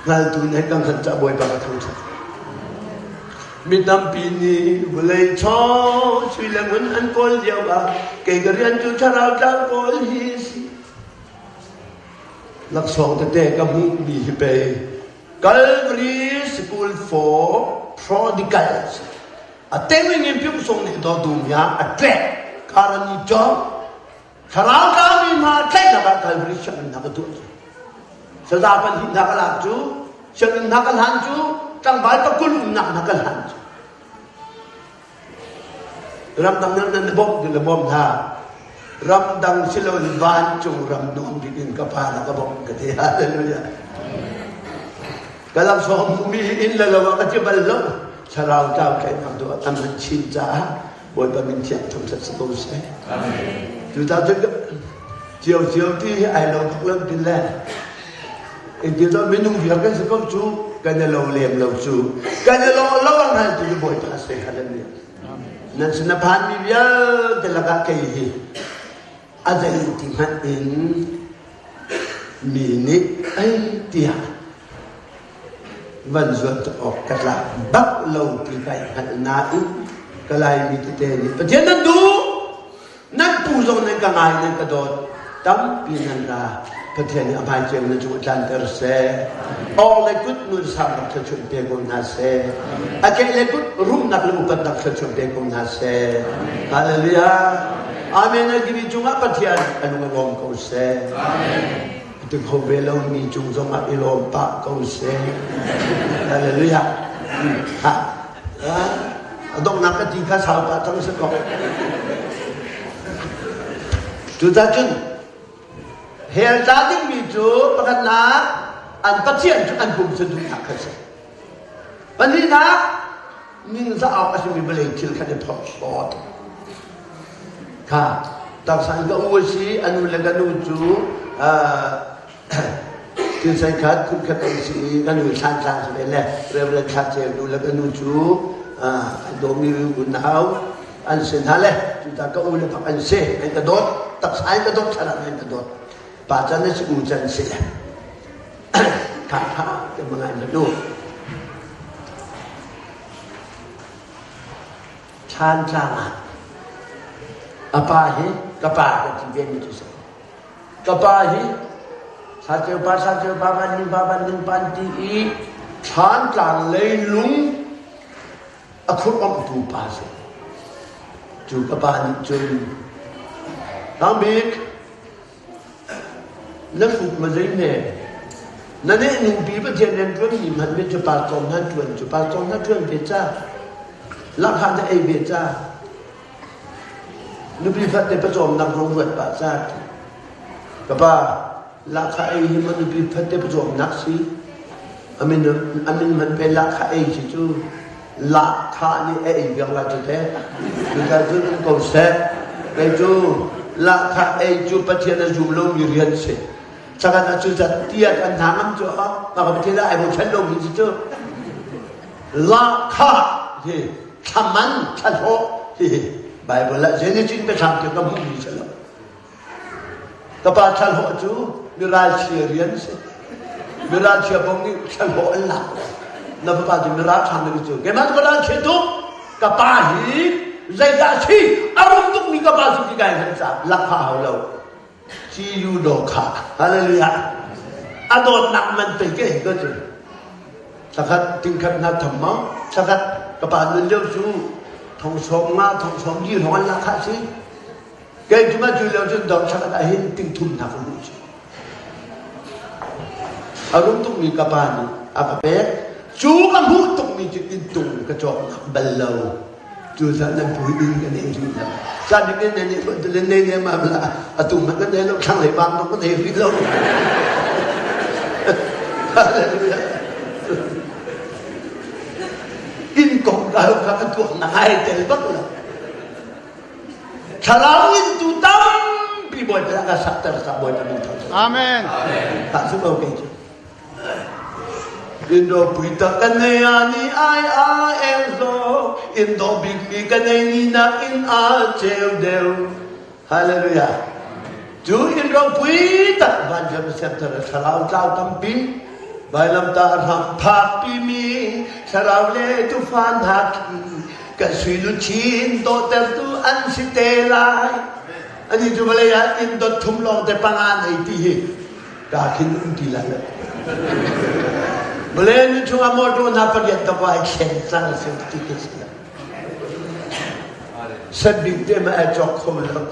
Hngaltu nih kan khan cah Bawipa ka thangṭhat. Mi tampi nih vawlei chaw sui le ngun an kawl lio ah kei ka rian cu thlarau tlang kawl hi si. Laksawng tete ka hmuhmi hi pei Calvary School for Prodigals a tengin in pyung sung nih do dum ya a ṭek karani chong Thlarau tlangmi hna tlaihnak ah Calvary sianginn hna ka tuah cu. Saza pahnih hna ka lak cu, sianginn hna ka hlan cu, tlangval pakul umnak hna ka hlan cu. Ramdang nan nan bawmh ti le bawm hna. Ramdang si loin vancung ram nuam bik in ka pa na ka bawmh ka ti. Hallelujah. Ka laksawng hmuhmi hi inn le lo ah ka ti bal lo. Thlarau tlau tlaihnak tu ah tam han chin caah Bawipa min thiang thangṭhat si ko seh. Cucaah cun cio cio ti hi ai lo tuk lo ti le in ti cun minung vial kan si ko cu kan i lo lem lo cu kan i lo lo a hngal tu cu Bawipa si hallelujah. Nan sin a phanmi vialte lakah kei hi a zei ti hmanh in mi nih ei tiah van zuat awk ka tlak bak lo ti kai hngalh nain ka Laimi tete nih Pathian nan duh nan pu zong nan ka ngai nan ka dawt tampi nan ra Pathian nih a hmai ceu nan cung a tlanter seh awk le kut nun sangnak thluachuah pe ko hna seh a ke le kut rumnak le upatnak thluachuah pe ko hna seh Hallelujah Amen a timi cungah Pathian a lung a lawm ko seh Amen Ti kho ve lomi cung zongah i lawm pah ko seh. Hallelujah. Ha. A donghnak ka ti kha sau pah cang si ko. Cucaah cun hell tla dingmi cu pakhatnak an pathian cu an pum cu duhnak kha si. Pahnihnak ningzah awk a simi vawlei thil kha i phorhlawt. Kha taksa in ka u a si, a nu le ka nu cu thil sei khat phun khat an si i ka nu thlan tlang si ve le Reverend Thla Ceu nu le ka nu cu an dawmi unau an si hna le cuta ka u le bak an si an ka dawt taksa in ka dawt thlarau in ka dawt pa can a si u can si le Kha tha te mangai na nu. Thlan tlang ah a pa hi ka pa ka ti ve mi cu si. Ka pa hi Saceu pa Saceu pa van ning pa van ning pan ti i thlan tlang leilung a khurh tu pa si. Cu ka pa nih cun Hrang Bik Na hruk ma zei ne? Na neh nupi Pathian rian ṭuanmi hmanh nih cu pastor hna ṭuan cu pastor hna ṭuan ve ca. Lahkhah na ei ve ca. Nupi fate pawcawmnak zong ruat pah ca. Ka pa, lahkhah ei hi maw nupi fatte pawcawmnak si? A min, a min hmanh pe lahkhah ei si cu lahkhah nih a ei biak la cu teh. Cucaah cun um ko seh. Kei cu lahkhah ei cu Pathian a zum lomi rian si. Sakan ah cu zat tiah kan hna ngam cu a mah ka Pathian ah ai bochan lomi si cu. Lahkhah hi thlaman thlahlawh hi Bible ah Genesis biathlam tiang ka hmuhmi si lo. Ka pa thlahlawh cu miralchia rian si. Miralchia bong nih thlahlawh an lak. Na fapa cu miralṭha na cu. Keimah cu ka ralchia tuk. Ka pa hi zeidah si a rum tukmi ka pa si ti kai hman caah lakphah hau lo. Ci do kha. Hallelujah. A dawtnak man pei ke hi ka cu. Thakhat tingkhat hna tham ma thakhat ka pa nun lio cu thong sawm nga thong sawm li hrawng an lak khah si. Kei cu ma cu lio cun dor thakhat ah hin ting thum hna ka hmuh cu. A rum tukmi ka pa nih a ka pek. Cu ka hmuh tukmi cu inn tung ka cawk bal lo. Cu zan nan pui in kan ei rih lo. Zan ding in nan i len nei ne ma bla atu man kan nei lo thlang lei bang kan ei rih lo. Hallelujah. In kong ka ka ka tuak na ngai tel bak lo. Thlarau in tu tampi Bawipa ka sakter sa Bawipa min thawng. Amen. Tak su ko ke cu. Indo pui tak ka nei a ni ai a eng zo Indo bik mi ka nei ni nak in a cheu deuh. Hallelujah. Cu in ropui tak van jam center thlarau tlau tampi vailamtah ram phakpi mi thlarau le tufa hna khi kan sui luchin dawhtertu an si te lai. Ani cu vawlei ah inn dot thum lawng te panga nei ti hi ka khin um ti lai lo. Vawlei nu chungah motor hna pariat tak ai thlen cang a si ti khi si. Set bik te ma ai cawk kho lo.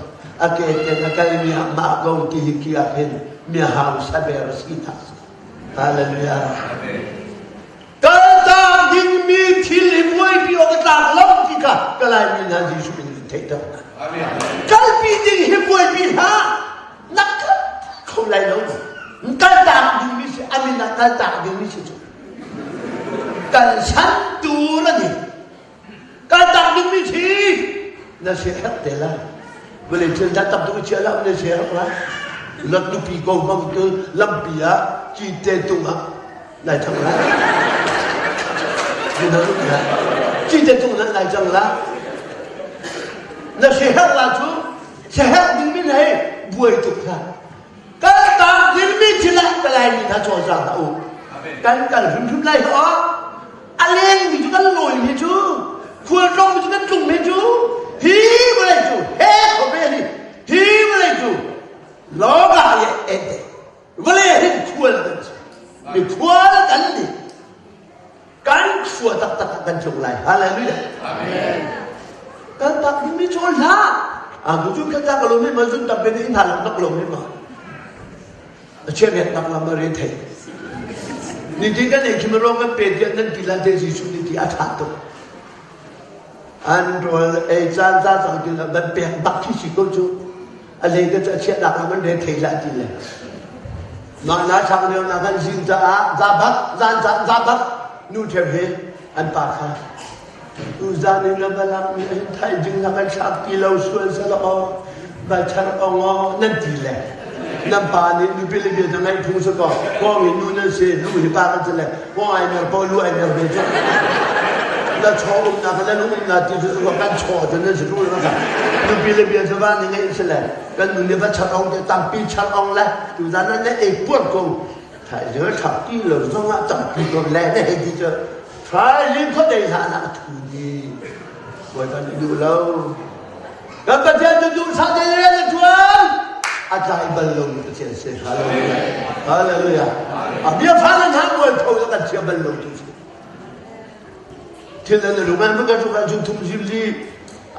A ke ten a kal mi ah mah ko ti hi ki ah hin mi hau saber si tak. Hallelujah. Kaltak dingmi thil hi buaipi awk a tlak lo ti kha ka Laimi hna Jesuh min in theihter hna. Kalpi ding hi buaipi hlah. Na kal kho lai lo. Kaltak dingmi si a min ah kaltak dingmi si cu. Kalsan tur a ni. Kaltak dingmi si na si herh te lai. Vawlei thil dah tam tuk i chia la na si herh lai. Lot nupi ko hmang tu lampi ah cite tung ah nai cang la. Cite tung nan nai cang la. Na si herh la cu si herh dingmi na hei buai tuk hlah. Kaltak dingmi thil ah ka Laimi hna cawlcang hlah u. Kan kal hrimhrim lai hlah. A lengmi cu kan lawimi cu khualtlawngmi cu kan tlungmi cu hi vawlei cu he khawvel hi hi vawlei cu lawga ye ente vawlei hin khual kan si. Mi khual kan ni. Kan khua taktak ah kan tlung lai. Hallelujah. Amen. Kan tak dingmi cawl hlah. A cu kan ta ka lo mi ma zun tam pe ni hna lak nak lo mi ma. A chiat nak lam a re thei. Ni ti kan ei khim ro kan pe tiah nan ti la te Jesuh ni ti a tha tuk. An rawl ei caan za cang ti la ban pek bak khi si ko cu. A lei ka cu a chiahnak lam an re thei la ti le. Mah na chang lio na kan zin caah za bak zan caan za bak nu ṭhem he an pa kha tu zan in na va lakmi an thaizing na kan thlak ti lo sual sala aw va char ong aw nan ti le nan pa nih nupi le bia ngaih phung sa ko kong in nu nan si lu hi pa kan si le kong ai mer po lu ai mer ve cu na chaw um na ka nan um na ti cu kan chaw cu nan si lu na nupi le bia cu va ni ngaih si le kan nu nih va char ong te tampi char ong le tu zan nan le ei puar ko thaizing thlak ti lo zong ah tampi ko le na hei ti cu thaizing khuadei hlah na thu ni bawipa nih duh lo kan Pathian cu duhsah te rian a ṭuan a tlai bal lo mi Pathian si hallelujah hallelujah a bia fa nan han mual tho kan chia bal lo tu si Thil an lung an ka tuk ahcun thum zun li,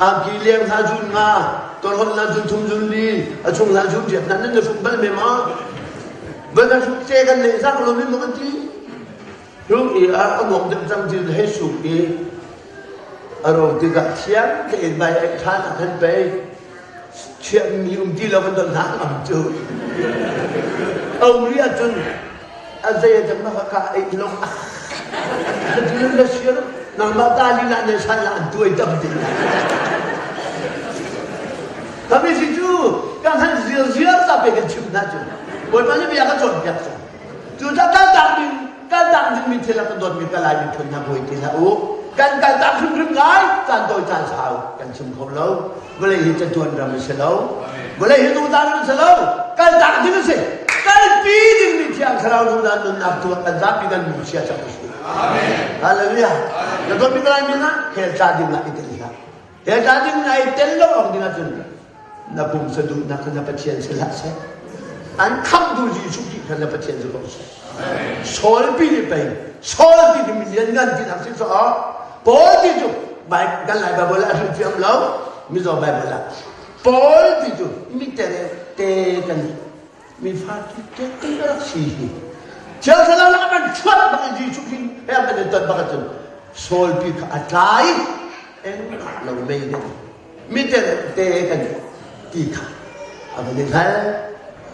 angki leng hna zun nga, torhol hna zun thum zun li, a chung hna zun riat hna nan na hruk bal me ma? Van a hruk te kan nei zak lo mi ma kan ti? Hruk i a a nuam deuh cang ti hei suk i a ro tikah thiang tein vai ai ṭhan ah khan pei. Siami um ti lo kan don hna ngam cu. A um rih ahcun a zei a cang na ka ei lo. Cun na sir nangmah ta lila ne san la an tuai tam ti. Kami si cu kan han ziar ziar ta pe kan chim hna cu. Bawipa nih bia ka cawnpiak cu. Cu ca kal tak ding kal tak ding mi thil a kan dawtmi ka Lai miphun hna buai ti hlah u. Kan kal tak hrimhrim lai caan tawi caan sau kan chim kho lo. Vawlei hi catuan ram a si lo. Vawlei hi zungzal ram a si lo. Kal tak ding a si. Kalpi ding mi thiang thlarau zungzal nunnak tuah kan zapi kan mu chia cang a si. Hallelujah. Na dawtmi ka Lai mi hna hell ca ding ah i tel hlah. Hell ca ding ah i tel lo awk ding ahcun na pumsa duhnak kha na Pathian si hlah seh. An khamhtu Jesuh Khrih kha na Pathian si ko seh. Saul pi nih pei Saul ti cu mi lianngan ti nak si so Paul ti cu kan Lai Bible ah hrim fiam lo Mizo Bible ah Paul ti cu mi tere te kan mi fa ti te te rak si hi Thiang Thlarau lak kan chuat bak in Jesuh Khrih he kan in ton bak ahcun Saul pi kha a tlai eng lo mei ding miteremte kan ti kha a van i hngal.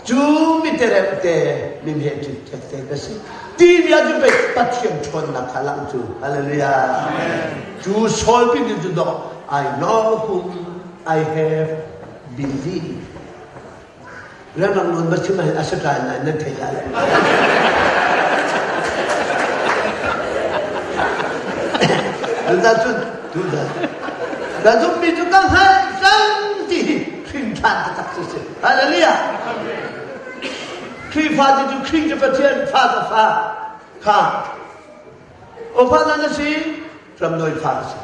Cu miteremte mimhe ṭiṭekte ka si. Ti bia cu pei Pathian ṭhawnnak kha lang cu. Hallelujah. Cu Saul pi nih cu dawh I know whom I have believed. Ramang nawn va chim ahhin a si ṭai nain nan thei lai lo. Tuzan cun tuzan ka zumhmi cu ka hngalh cang ti hi hrin ṭhan taktak cu si. Hallelujah. Khrihfa ti cu Khrih cu Pathian fa ka fa kha ofa nan a si ramnawi fa a si.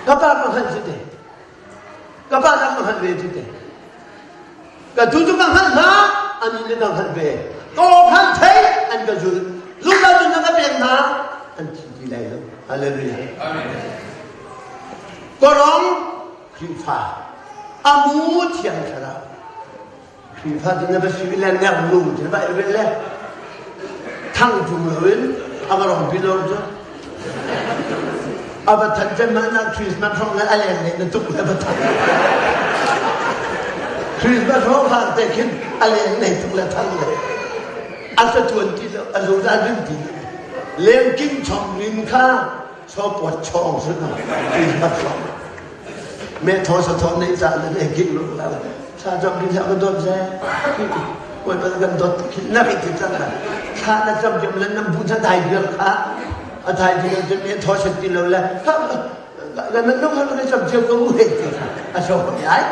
Ka pa ka hngalh si te. Ka pa ka hngalh ve ti te. Ka tu cu ka hngalh hna, an nih ka hngalh ve. Ka aw khan thei, an ka zul. Zungzal cu na ka pek hna, an thi ti lai lo. Hallelujah. Korong Khrihfa amu thiang thlarau. Khrihfa cu na va si le nek lung cu na va i le thang ṭung loin a va rong pi lo cu. A va than cem ah na Christmas hrawng le a leng le na tuk le va than. Christmas hrawng hlang te khin a leng nei tuk le than le a sa tuan ti lo a zungzal rin ti lo. Leng king chong rin kha sawpawt chong sun Christmas hrawng. Me thaw sa thaw nei ca le le king lu la sa jam rin ha ka dot ze koi pa kan dot na ri ti cang la thla na cam jam le nam bu cha dai bir kha a dai bir te me thaw sat ti lo le la nan nong han ka cam jam ko mu he ti kha a so ko ai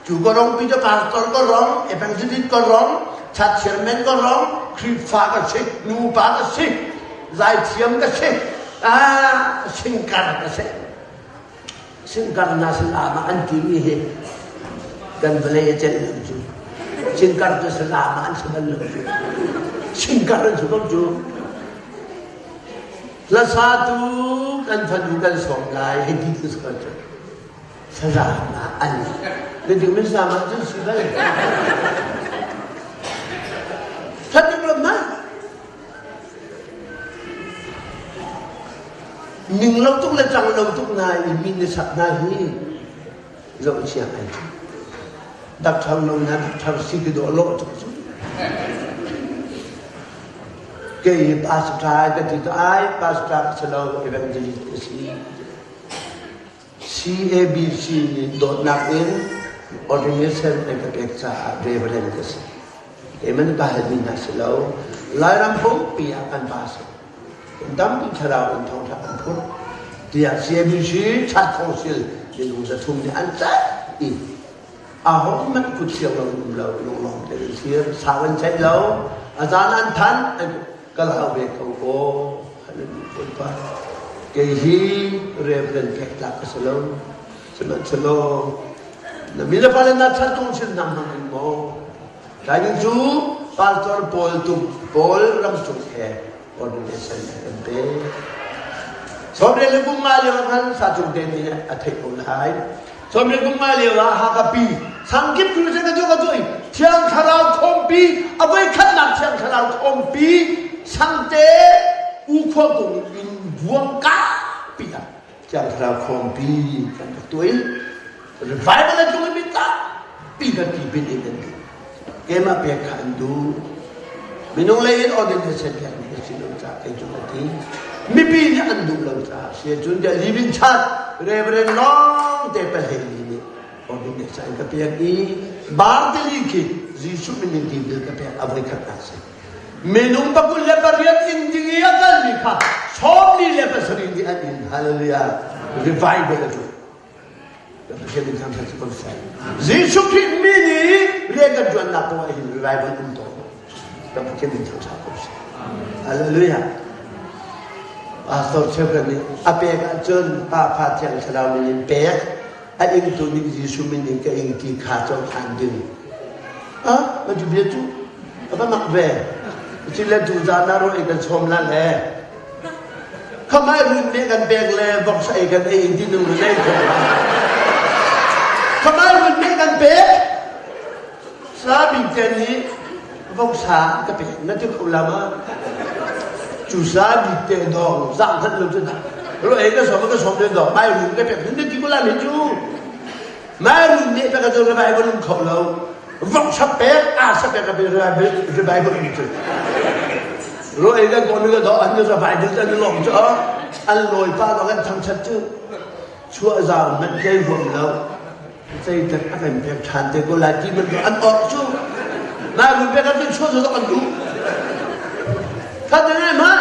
cu ko rong pi cho pastor ko rong evangelist ko rong chat chairman ko rong Khrihfa ka si nu pa ka si zaithiam ka si ah singkar ka si Singkar na salama an timi hi kan vawlei a celh lo cu. Singkar cu salama an si bal lo cu. Singkar an si ko cu. Hlasatu kan fanu kan sawm lai hei ti tu si ko cu. Salama an. Biadik min salama cun si bal. Thatik ram ma. Ning lo tuk le cang lo tuk hna i min na sak hna hi zohchia ngai cu. Dakṭhar lo na dakṭhar si ka dawh lawh tuk cu. Kei hi pastor ka ti to ai pastor ka si lo evangelist ka si. CABC nih dawtnak in ordination an ka pek caah reverend ka si. Keimah nih ka halmi hna si lo. Lairam pumpi ah kan pa si. Kum tampi thlarau in thawngṭha kan phurh. Tiah CABC Chat Council minung 300 nih an ceih i ahohmanh kut siang lo um lo lunglawm tein sir sau an ceih lo a zan an than an kal hau ve ko aw hallelujah Bawipa kei hi reverend pek tlak ka si lo sihmanhsehlaw na mi le fale na chan tung sin nang hmang in maw Tlaiding cu pastor Paul tum Paul ramchung he ordination an pe. Sawmriat le kum nga lio ah khan sacung te nih a theih ko lai. Sawmriat kum nga lio ah Hakapi sangkip tu se ka cu ka cu Thiang Thlarau khawmpi a voi khatnak Thiang Thlarau khawmpi sangte u khua kung in buang ka pi ah Thiang Thlarau khawmpi kan rak tuah i revival a tlung i mi tam. Pi kan ti bin in an duh. Keimah pek kha an duh. Minung lei in ordination pekmi ka si lo caah kei cu ka ti. Mipi nih an duh lo caah si cun tiah living church Reverend lawng te pahleili nih ordination an ka pek i Bartali khi Jesuh min in tipil ka pek a voikhatnak si. Minung pakul le pariat in ding i a kalmi kha 47 nih an in hallelujah revival a ṭuan. Pathian in thangṭhat si ko seh. Jesuh Khrih min i rian kan ṭuannak kong ah hin revival um tawn. Kan Pathian in thangṭhat ko seh. Hallelujah. Pastor cheukhat nih a pek ahcun Pa Fa Thiang Thlarau min in pek, a ingtu nih Jesuh min in ka ing ti kha cohlan ding. Ah, ma cu bia cu a va mak ve. Cile tu zan ah ro ei kan sawm la le Khamai run nih kan pek le voksa ei kan ei in ti nu nei kho. Khamai run nih kan pek sa bing te nih voksa ka pek na ti kho la ma? Cu sa bik te dong zang khat lo cu dah. Ro ei ka som ka som le dong mai run ka pek na ti ko la ni cu. Mai run nih pek cu revival um kho lo. Vok sap pek a sap pek ka pe revival um cu. Ro ei kan kawl ka do an revival an lawm cu an lawi pa dong an thangthat cu chuah zau man kei huam lo. Zeitak a kan pek ṭhan te ko lai ti bantuk an awk cu. Mai run pek an chuah zau an duh. Khat ne man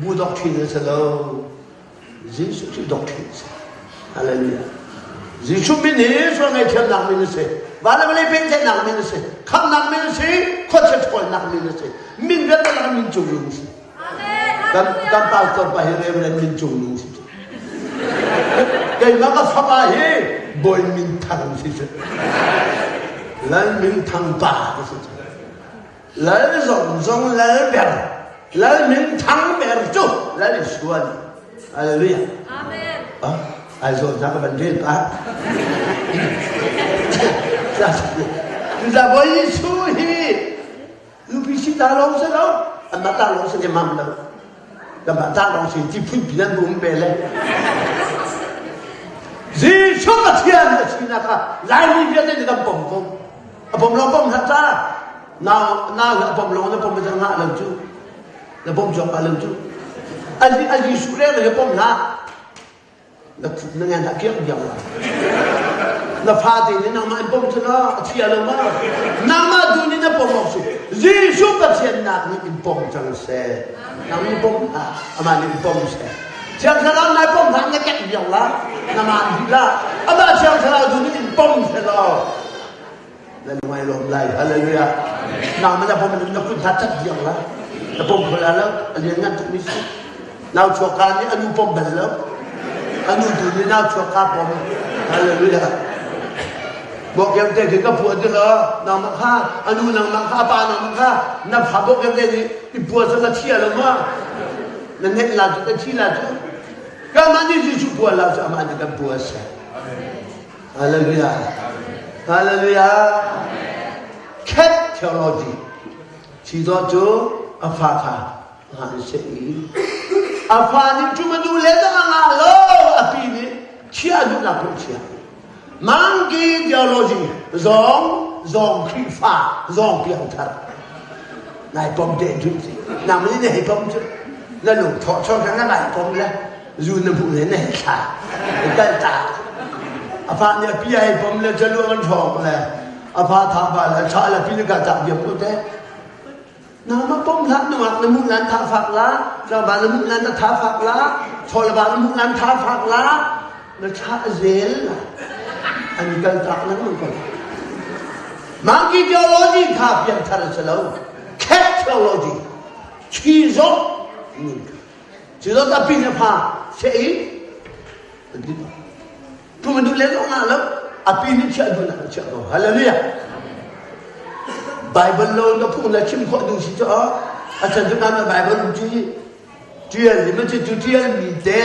Bu doctrine a si lo. Jesuh Khrih doctrine a si. Hallelujah. Jesuh min hi sual ngaihthiamnak min a si. Van le vawlei pehtlaihnak min a si. Khamhnak min a si. Khuachia ṭhawlnak min a si. Min vialte lakah min cungnung a si. Kan, kan pastor pa hi Reverend min cungnung si. Keimah ka fapa hi Bawi min thang si. Lal min thang pa ka si. Lal zong zong lal ber, lal min thang ber cu lal Isuan. Hallelujah. Amen. Ah, ai zawn na ka van rel pa. Cucaah Bawi Jesuh hi nupi si ta lawng si lo, anmah ta lawng si ne mam lo. Kanmah ta lawng si ti phunpi nan um ve le. Jesuh Pathian a sinak kha Laimi vialte nih kan pom ko. A pom lo pom hlah ta. Nau nau a pom lo na pom cang ngah lo cu. Na pom chuak lo cu. A a Jesuh reng le pom hlah. Na na ngan dah kiak biang la. Na fa te nih nangmah in pom cu la a chia lo ma. Nangmah tu nih na pom awk si. Jesuh Pathian nak nih in pom cang seh. Nang nih pom hlah. Amah nih in pom seh. Thiang Thlarau nai pom hlah na kek biang la. Na maan dih la. Amah Thiang Thlarau tu nih in pom seh law. Na lungai lawm lai. Hallelujah. Nang na pom na kut hna cat diang la. Na pom khol lo. A lian ngan tuk mi si. Nau chuak ka nih anu pom bal lo. Anu tu nih nau chuak ka pom. Hallelujah. Bawk kem te khi ka phuah ti lo. Nangmah kha anu nangmah kha pa nangmah kha na fa bawk kem te nih i pua cu na thia lo ma. Na net la cu na thi la cu. Kamah nih Jesuh pua la cu amah nih kan pua seh. Hallelujah. Hallelujah. Cat theology. Chizawh cu a fa kha an seh i a fa nih cu manu le dah a ngah lo a pi nih chia duhnak phun chia. Monkey theology zawng zawng Khrihfa zawng piangthar nai pom te cu nang nih na hei pom cu na lung thawh chawng kha na ngai pom le zu na hmuh le na hei thla kal ta a fa nih a pi ai pom le chalu an ṭhawng le a fa tha pa le ṭha le pi ka cak diam ko te na ma pom hlah nungak na muh lan tha fak la tlangval na muh lan na tha fak la chawlva na muh lan tha fak la na thla zel la an kal tak lengmang ko Monkey theology kha pianthar a si lo cat theology chi zong nun Cu dot a pin a pha se i an ti tu man duh le lo nga lo a pi nih chiah duh nak chiah ko hallelujah Bible lo na phung na chim khawh ding si cu a chan cu na Bible um cu tial ni ma cu cu tial mi te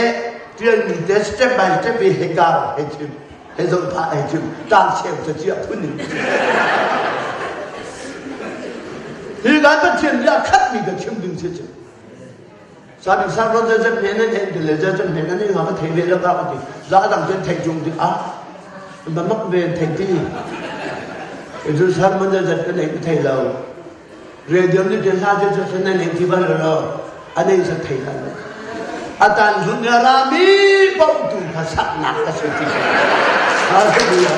tial mi te step by step i heka he chim he zon pha he chim tang chem cha chia phun ning hi kan Pathian bia khat mi ka chim ding si cu Sabi sa ron zan zan hme nan hen ti le zan zan hme nan nga ka thei ve lo ka ka ti. Za dang cun thei cung ti ah ba mak ve thei ti. Cu sermon zeizat ka neih ka thei lo. Radio nih cun hla cu cu na nei ti bal lo a nei sa thei lo. A tan zun a rami paoh tu kha saknak a si ti. Hallelujah.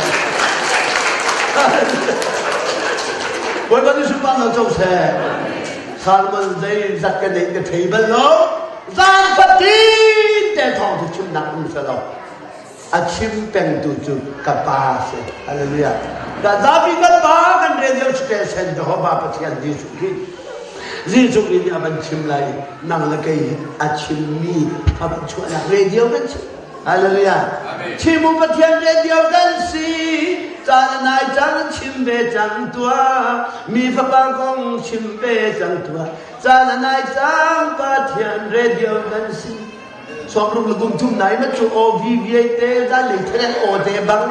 Bawipa nih sunpar lo co seh. Salmon zeizat ka neih ka thei bal lo. Zan fatin te thawng cu chimnak um sa lo. A chim pengtu cu ka Pa a si. Hallelujah. Ka zapi kan Pa kan radio station Jehovah Pathian Jesuh Khrih. Jesuh Khrih nih a van chim lai nang le kei a chimmi a van chuahnak radio kan si. Hallelujah. Chimu Pathian radio kan si. Caan nai cang chim ve cang tua. Mi fapa kong chim ve cang tua. Caan nai cang Pathian radio kan si. Sawmruk le kum thum nai mat cu aw vi viai te zan lei thereng aw te bang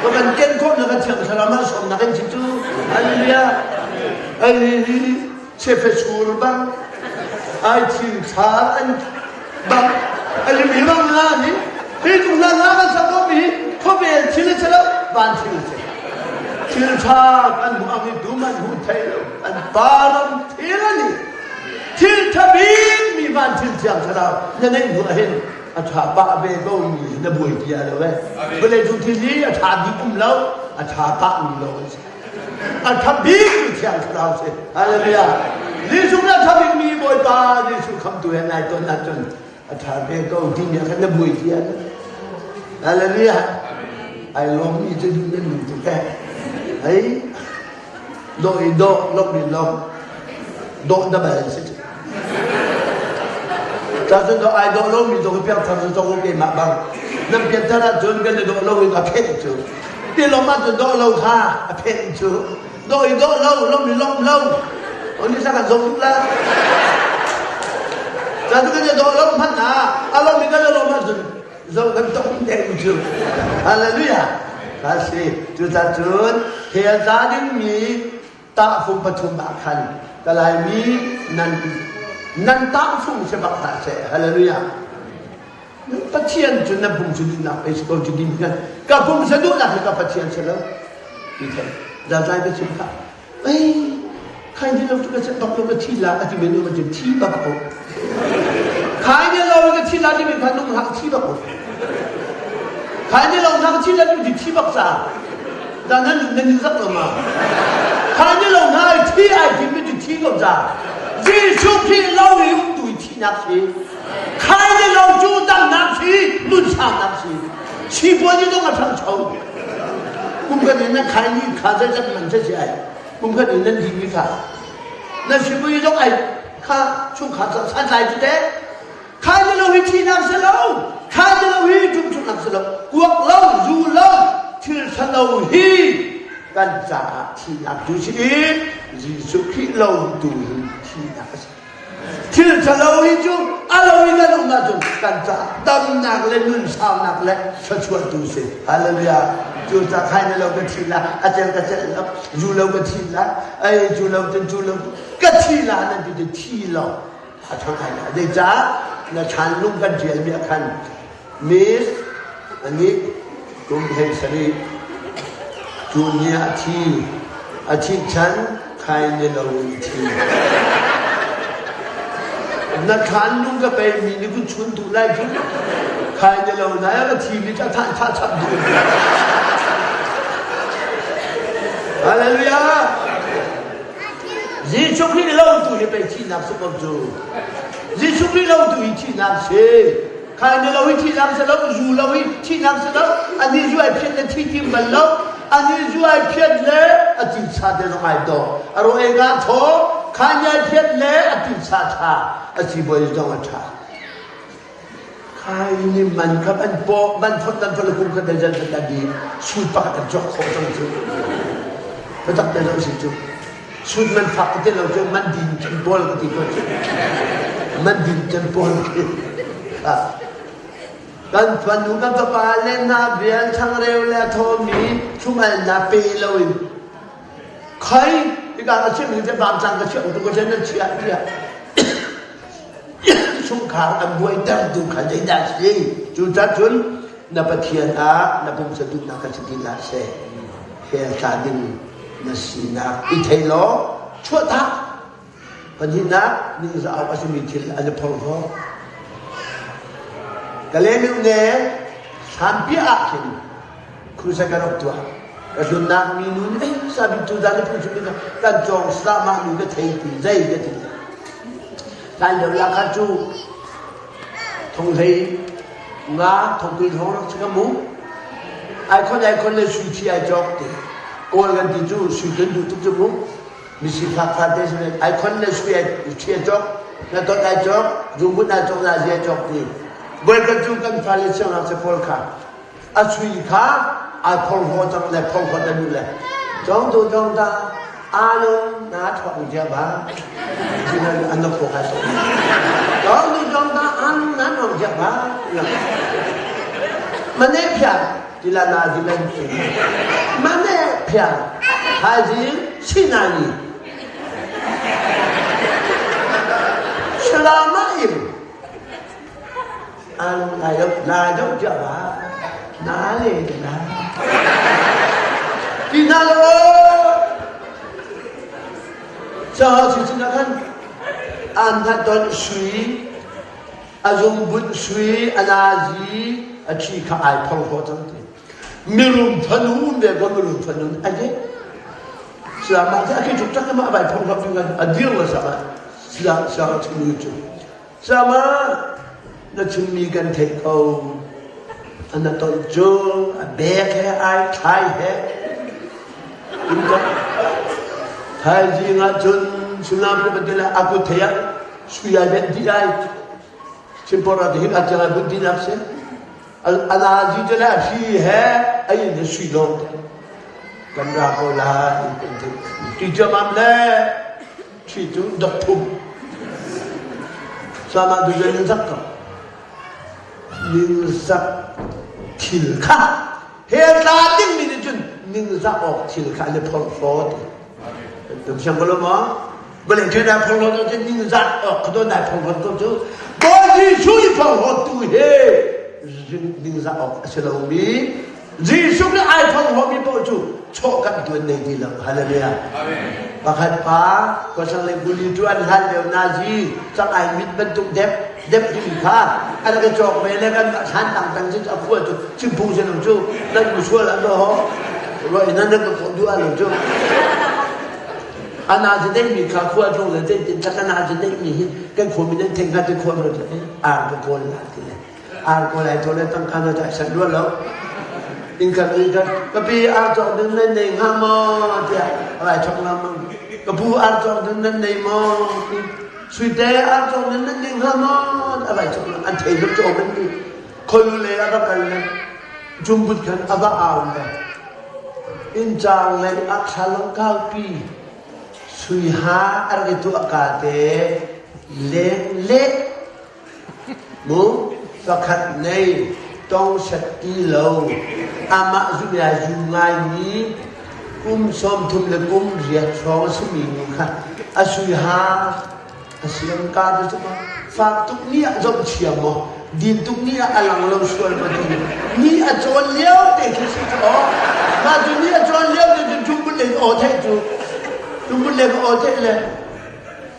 ka kan ken khawh na kan thiang thlarau mal sawm na kan si cu hallelujah ai chefe sur bang ai thim thar an bang ai mi bang na ni hi tung na na kan sak ko mi khawvel thil a lo van thil a thil tha kan hmu ang i dum an hu thei lo an param thil ani Thil ṭha bikmi van thil thiang thlarau na neih hnu ahhin a ṭha pah ve ko mi na buai ti a lo eh. Vawlei cung thil hi a ṭha bik um lo, a ṭha pah mi lo an si. A ṭha bik mi thiang thlarau si. Hallelujah. Jesuh na ṭha bik mi Bawipa Jesuh khamtu he nai ton ahcun a ṭha ve ko timi ah khan na buai ti a lo. Hallelujah. Ai lawm mi cu duh nan nung tuk eh. Hei Dawh i dawh, lawmh i lawmh. Dawh dabal an si cu. Cun dawh ai dawh lomi zong piangthar cu cong keimah bang. Nan pianthar ahcun kan i dawh lo in a phenh cu. Ti lawmh ahcun dawh lo kha a phenh cu. Dawh i dawh lo, lawmh i lawmh lo. Oni sa kan zong tuk la. Cun kan i dawh lo hmanh ah a lawmh i kan i lawmh ahcun zo kan tong deng cu hallelujah ka si cucacun hell tla dingmi tahfung pathum ah khan ka laimi nan nan tahfung si bak hlah seh hallelujah Pathian cu na pum cu duhnak pei si ko cu ding kan ka pum sa duhnak hi ka Pathian si lo ti thei zazai ka chim kha Ei, khai ni lo cu ka set bak lo ka thi la a ti men um cun thi bak ko. Khai ni lo ka thi la ti men kha nung hlah thi bak ko. Khai ni lo na ka thi la ti thi bak sa. Da nan nan ni zak lo ma. Khai ni lo na ai thi ai thi mi ti thi ko za. Jesuh Khrih lo i um tu i thi nak si. Khai ni lo cu dam nak si, nun sang nak si. Sipuan i dong a ṭhangcho. Kum khat in nan khai ni kha zeizat man si ai. Kum khat in nan dih mi kha. Nan sipuan i dong ai kha chungkhar ca santlai cu te. Khai ni lo hi thihnak si lo. Khai ni lo hi ṭumchuknak si lo. Kuak lo, zu lo, thil ṭha lo hi kan caah thihnak tu si i Jesuh Khrih lo tu hi thihnak a si. Thil ṭhalo hi cu a lo in an um ahcun kan caah damnak le nunsaunak le thluachuahtu si. Hallelujah. Cu ca khai na lo ka thi la, a cel ka cel lo, zu lo ka thi la, ei cu lo cun cu lo ka thi la nan ti cu thi lo. A ṭha ngai la. Zeicah na thlan lung kan ṭialmi ah khan Miss anih kum 17 cu ni ah a thi. A thih chan khai ni lo in a thi. Na thlan lung ka pei mi nih kun chun duh lai cu. Khai ni lo nai a thi mi ta than tha chap duh. Hallelujah. Jesuh Khrih lo tu hi pei thihnak si ko cu. Jesuh Khrih lo tu hi thihnak si. Khai na lo i thihnak si lo, zu lo i thihnak si lo, ani zu ai phiat le thi tim bal lo, ani zu ai phiat le a titsa te zong ai dawh. A ro ei ka thaw, khai ni ai phiat le a titsa tha, a sibawi zong a tha. Khai ni man kha an paw, man phot nan phot le kum khat dai zan khat di, sut pakhat an cawk khawh cang cu. Biatak te lo si cu. Sut man fak ka ti lo cu man din cem pawl ka ti ko cu. Man din cem pawl khi. Kan fanu kan fapa le hna vial changreu le a thawmi thlum-al na pe loin khai hika ka chim hi vancang ka chiah tu ka nan chiah tiah chungkhar an buaitertu kha zeidah si cucaah cun na Pathian ah na pumsa duhnak kha si ti hlah seh hell tla ding. Na sinak i thei law chuahtak. Pahnihnak, ningzah awk a simi thil an i phorhlaw. Kaleluh ne hlanpiah ah khin khusa ka rak tuah. Ka hlunnak mi nu nih eh sabi tu dan na phung chim kan cawng sah mah nu ka thei ti zei ka ti. Hlan lio la kha cu thonghlei nga thongkul thong rak si ka mu. Ai khon ai khon le sui thi ai cawk ti. Kawl kan ti cu sui kan duh tuk cu mu. Misifak fate sin ai khon le sui ai ṭhia cawk, na dot ai cawk, zungbut ai cawk, na zia cawk ti. Voikhat cu kan fale siangngakchia pawl kha a sui kha ai phorhlaw cang le phorhlawt an duh le cawng tu cawng ta alo na thawng cia ba sinan an na phok ai sok cawng tu cawng ta alo na thawng cia ba mane phia tila na zilan mane phia haji sinani Selama im an lai deuh lai deuh tiah ba na le na ti na lo cha si chin khan an na don sui a zungbut sui a nazi a thi kha ai phorhlaw cang ti mirum fanu ne ko mirum fanu a ye Selama a khi tuk tak ma vai phorhlaw ding a dir la sama siang siang chim cu sama na chimmi kan theih ko ana ton cu a bek he ai thlai he thaizing ah cun sunam le badela aku thei ah sui ai ben di ai Simpora te hin a chang ai bun di nak se ala ji te le a hri he a in he sui lawng te kan ra ko lai kan ti ti jamam le thi cu dot thum sama du zen zak ko ning zak thil kha he tla ding mi nih cun ningzah awk thil kha an i phorhlawt. Tum siang ko lo maw? Vawlei cu nai phorhlawt ahcun ningzah awk kha nai phorhlawt ko cu. Bawi Jesuh i phorhlawt tu hi ningzah awk a si lomi Jesuh nih ai phorhlawmi paoh cu chawh kan tuan nei ti lo. Hallelujah. Pakhat pa khuasang le kuli cu an hlan lio nazi cang ai mit bantuk dep dep ding kha an ka cawk ve le kan hlan tang tang cu a khua cu chimphung sin cu nan mu sual an ho roi nan nan ka khawh duh lo cu ana ji dei mi kha khua chung le tin tin tak ana ji dei mi hi kan khua mi nan theng kha ti khua ro ar ka kawl la ti le ar kawl ai tole tang kha na ta san lo lo in kan in kan ka pi ar cawk ding nan nei hnga maw tiah ai chok la mang ka pu ar cawk ding nan nei maw Suite ar cawk nan nan ning hnga maw? A vai cawk an thei lo cawk an ti. Kholu le a va kal le jumbut khan a va au le inn caang lei ah thlalong kaupi sui ha a rak i tuah ka te leng le mu pakhat nei tong set ti lo amah zumia zu ngai mi kum 30 le kum riat hrawng a simi nu kha a sui ha a siam ka te cu fak tuk ni ah zom chia maw din tuk ni ah a lang lo sual ma ti ni a cawn lio te khi si cu aw mah cu ni a cawn lio te cu tumbul le aw theih cu tumbul le aw theih le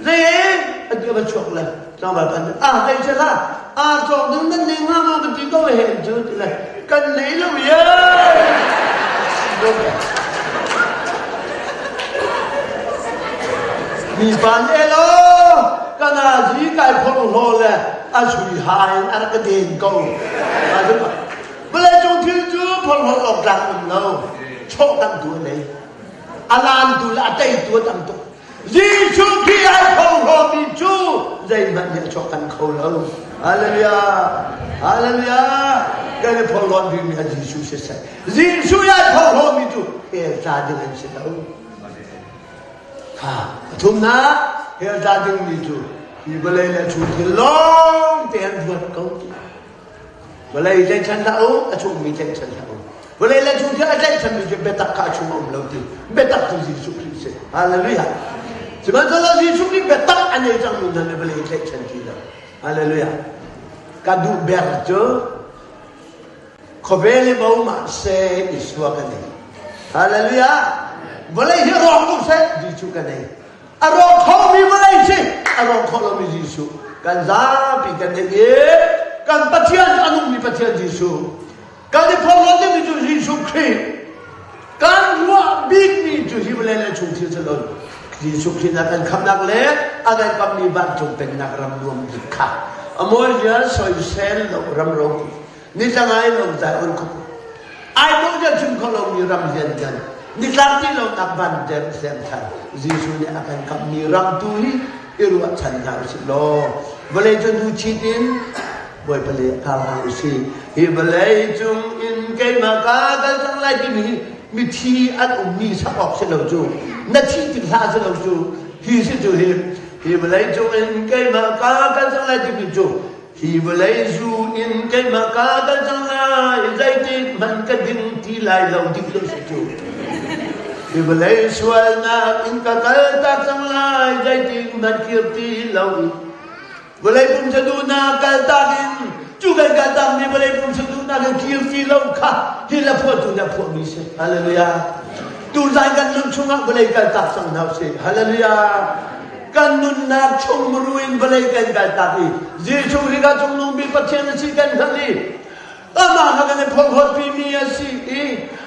zei a ti va chuak le tlangval pa nih ah zei sela ar cawk ding nan nei hnga maw ka ti ko he cu ti le kan nei lo ye mi pa nih elo kana zi kai phor hlaw le a sui ha in a rak ka den ko vawlei cung thil cu phorhlawt awk tlak um lo chawh kan tu a nei a lan tu le a tei tu a tam tuk Jesuh Khrih ai phorhlawmi cu zeihmanh nih a chuak kan kho lo. Hallelujah! Hallelujah! Kan i phorhlawt bikmi a Jesuh siseh. Jesuh ai phorhlawmi cu hell tla ding an si lo. Kha pathumnak hell tla dingmi cu hi vawlei le chung thil lawng te an ruat ko. Vawlei tlaihchan hlah u, a chungmi tlaihchan hlah u. Vawlei le chung thil a tlaihchanmi cu biatak kha a chung a um lo ti. Biatak cu Jesuh Khrih si. Hallelujah. Sihmanhsehlaw Jesuh nih biatak a nei cangmi hna nih vawlei tlaihchan ti lo. Hallelujah. Ka duh ber cu khawvel i bo mah se Isua ka nei. Hallelujah. Vawlei hi rawk ko seh, Jesuh kan ei. A rawk khomi vawlei si, a rawk kho lomi Jesuh. Kan zapi kan ei i kan Pathian cu a nungmi Pathian Jesuh. Kan i phorhlawt dingmi cu Jesuh Khrih. Kan ruah bikmi cu hi vawlei le chung thil si lo. Jesuh Khrih na kan khamhnak le a kan kammi vancung pennak ram nuam bik kha a mawi zia soisel lo ram ropui nitlangai lo zai on khup ai mo jan chim kho lomi ram lianngan nitlak ti lo nak van Jerusalem thar Jesuh nih a kan kamhmi ram tu hi i ruahchan hna usih law vawlei cu hnu chit in Bawipa le kal hna usih hi vawlei cung in keimah ka kal cang lai timi hi mithi an ummi sak awk si lo cu na thi tik hlah si lo cu hi si cu hi hi vawlei cung in keimah ka kal cang lai timi cu Hi vawlei zu in keimah ka kal cang lai, zeitik hmanh ka ding ti lai lo dik lo si cu. Hi vawlei sualnak in ka kal tak cang lai, zeitik hmanh kir ti lo in. Vawlei pumsa duhnak kal tak in, cu kan kal tak mi vawlei pumsa duhnak in kir ti lo kha hi la phuahtu nih a phuahmi si. Hallelujah. Tuzan kan nun chungah vawlei kal tak cang hna usih. Hallelujah. Kan nunnak chung muru in vawlei kan kaltak i Jesuh Khrih kha cungnung bik Pathian a si kan hngalh i amah kha kan i phorhlawtpimi a si i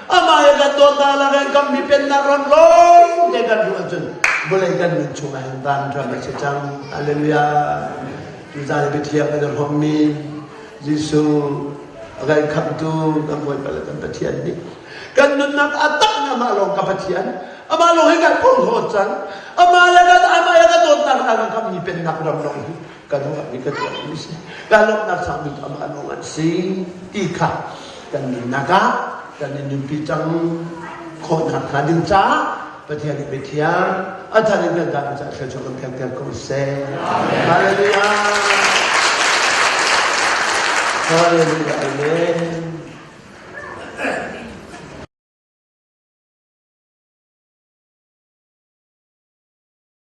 amah he kan dawtnak le kan kammi pennak ram lawng te kan ruah ahcun vawlei kan nun chungah hin vanram a si cang. Hallelujah. Tuzan i biathiang kan i hrawmmi Jesuh a kan khamhtu kan Bawipa le kan Pathian nih kan nunnak a tak amah lawng ka Pathian amah lawng hi kan phorhlawt cang amah le kan amah le kan dawtnak na kan kammi pennak ram lawng hi kan ruahmi kan tuahmi si kan lawmhnak sang bik amah lawng an si ti kha kan nunnak ah kan i nunpi cang khawhnak hnga ding caah Pathian nih biathiang a thar in kan dam caah thluachuah kan pekter ko seh. Hallelujah. Hallelujah.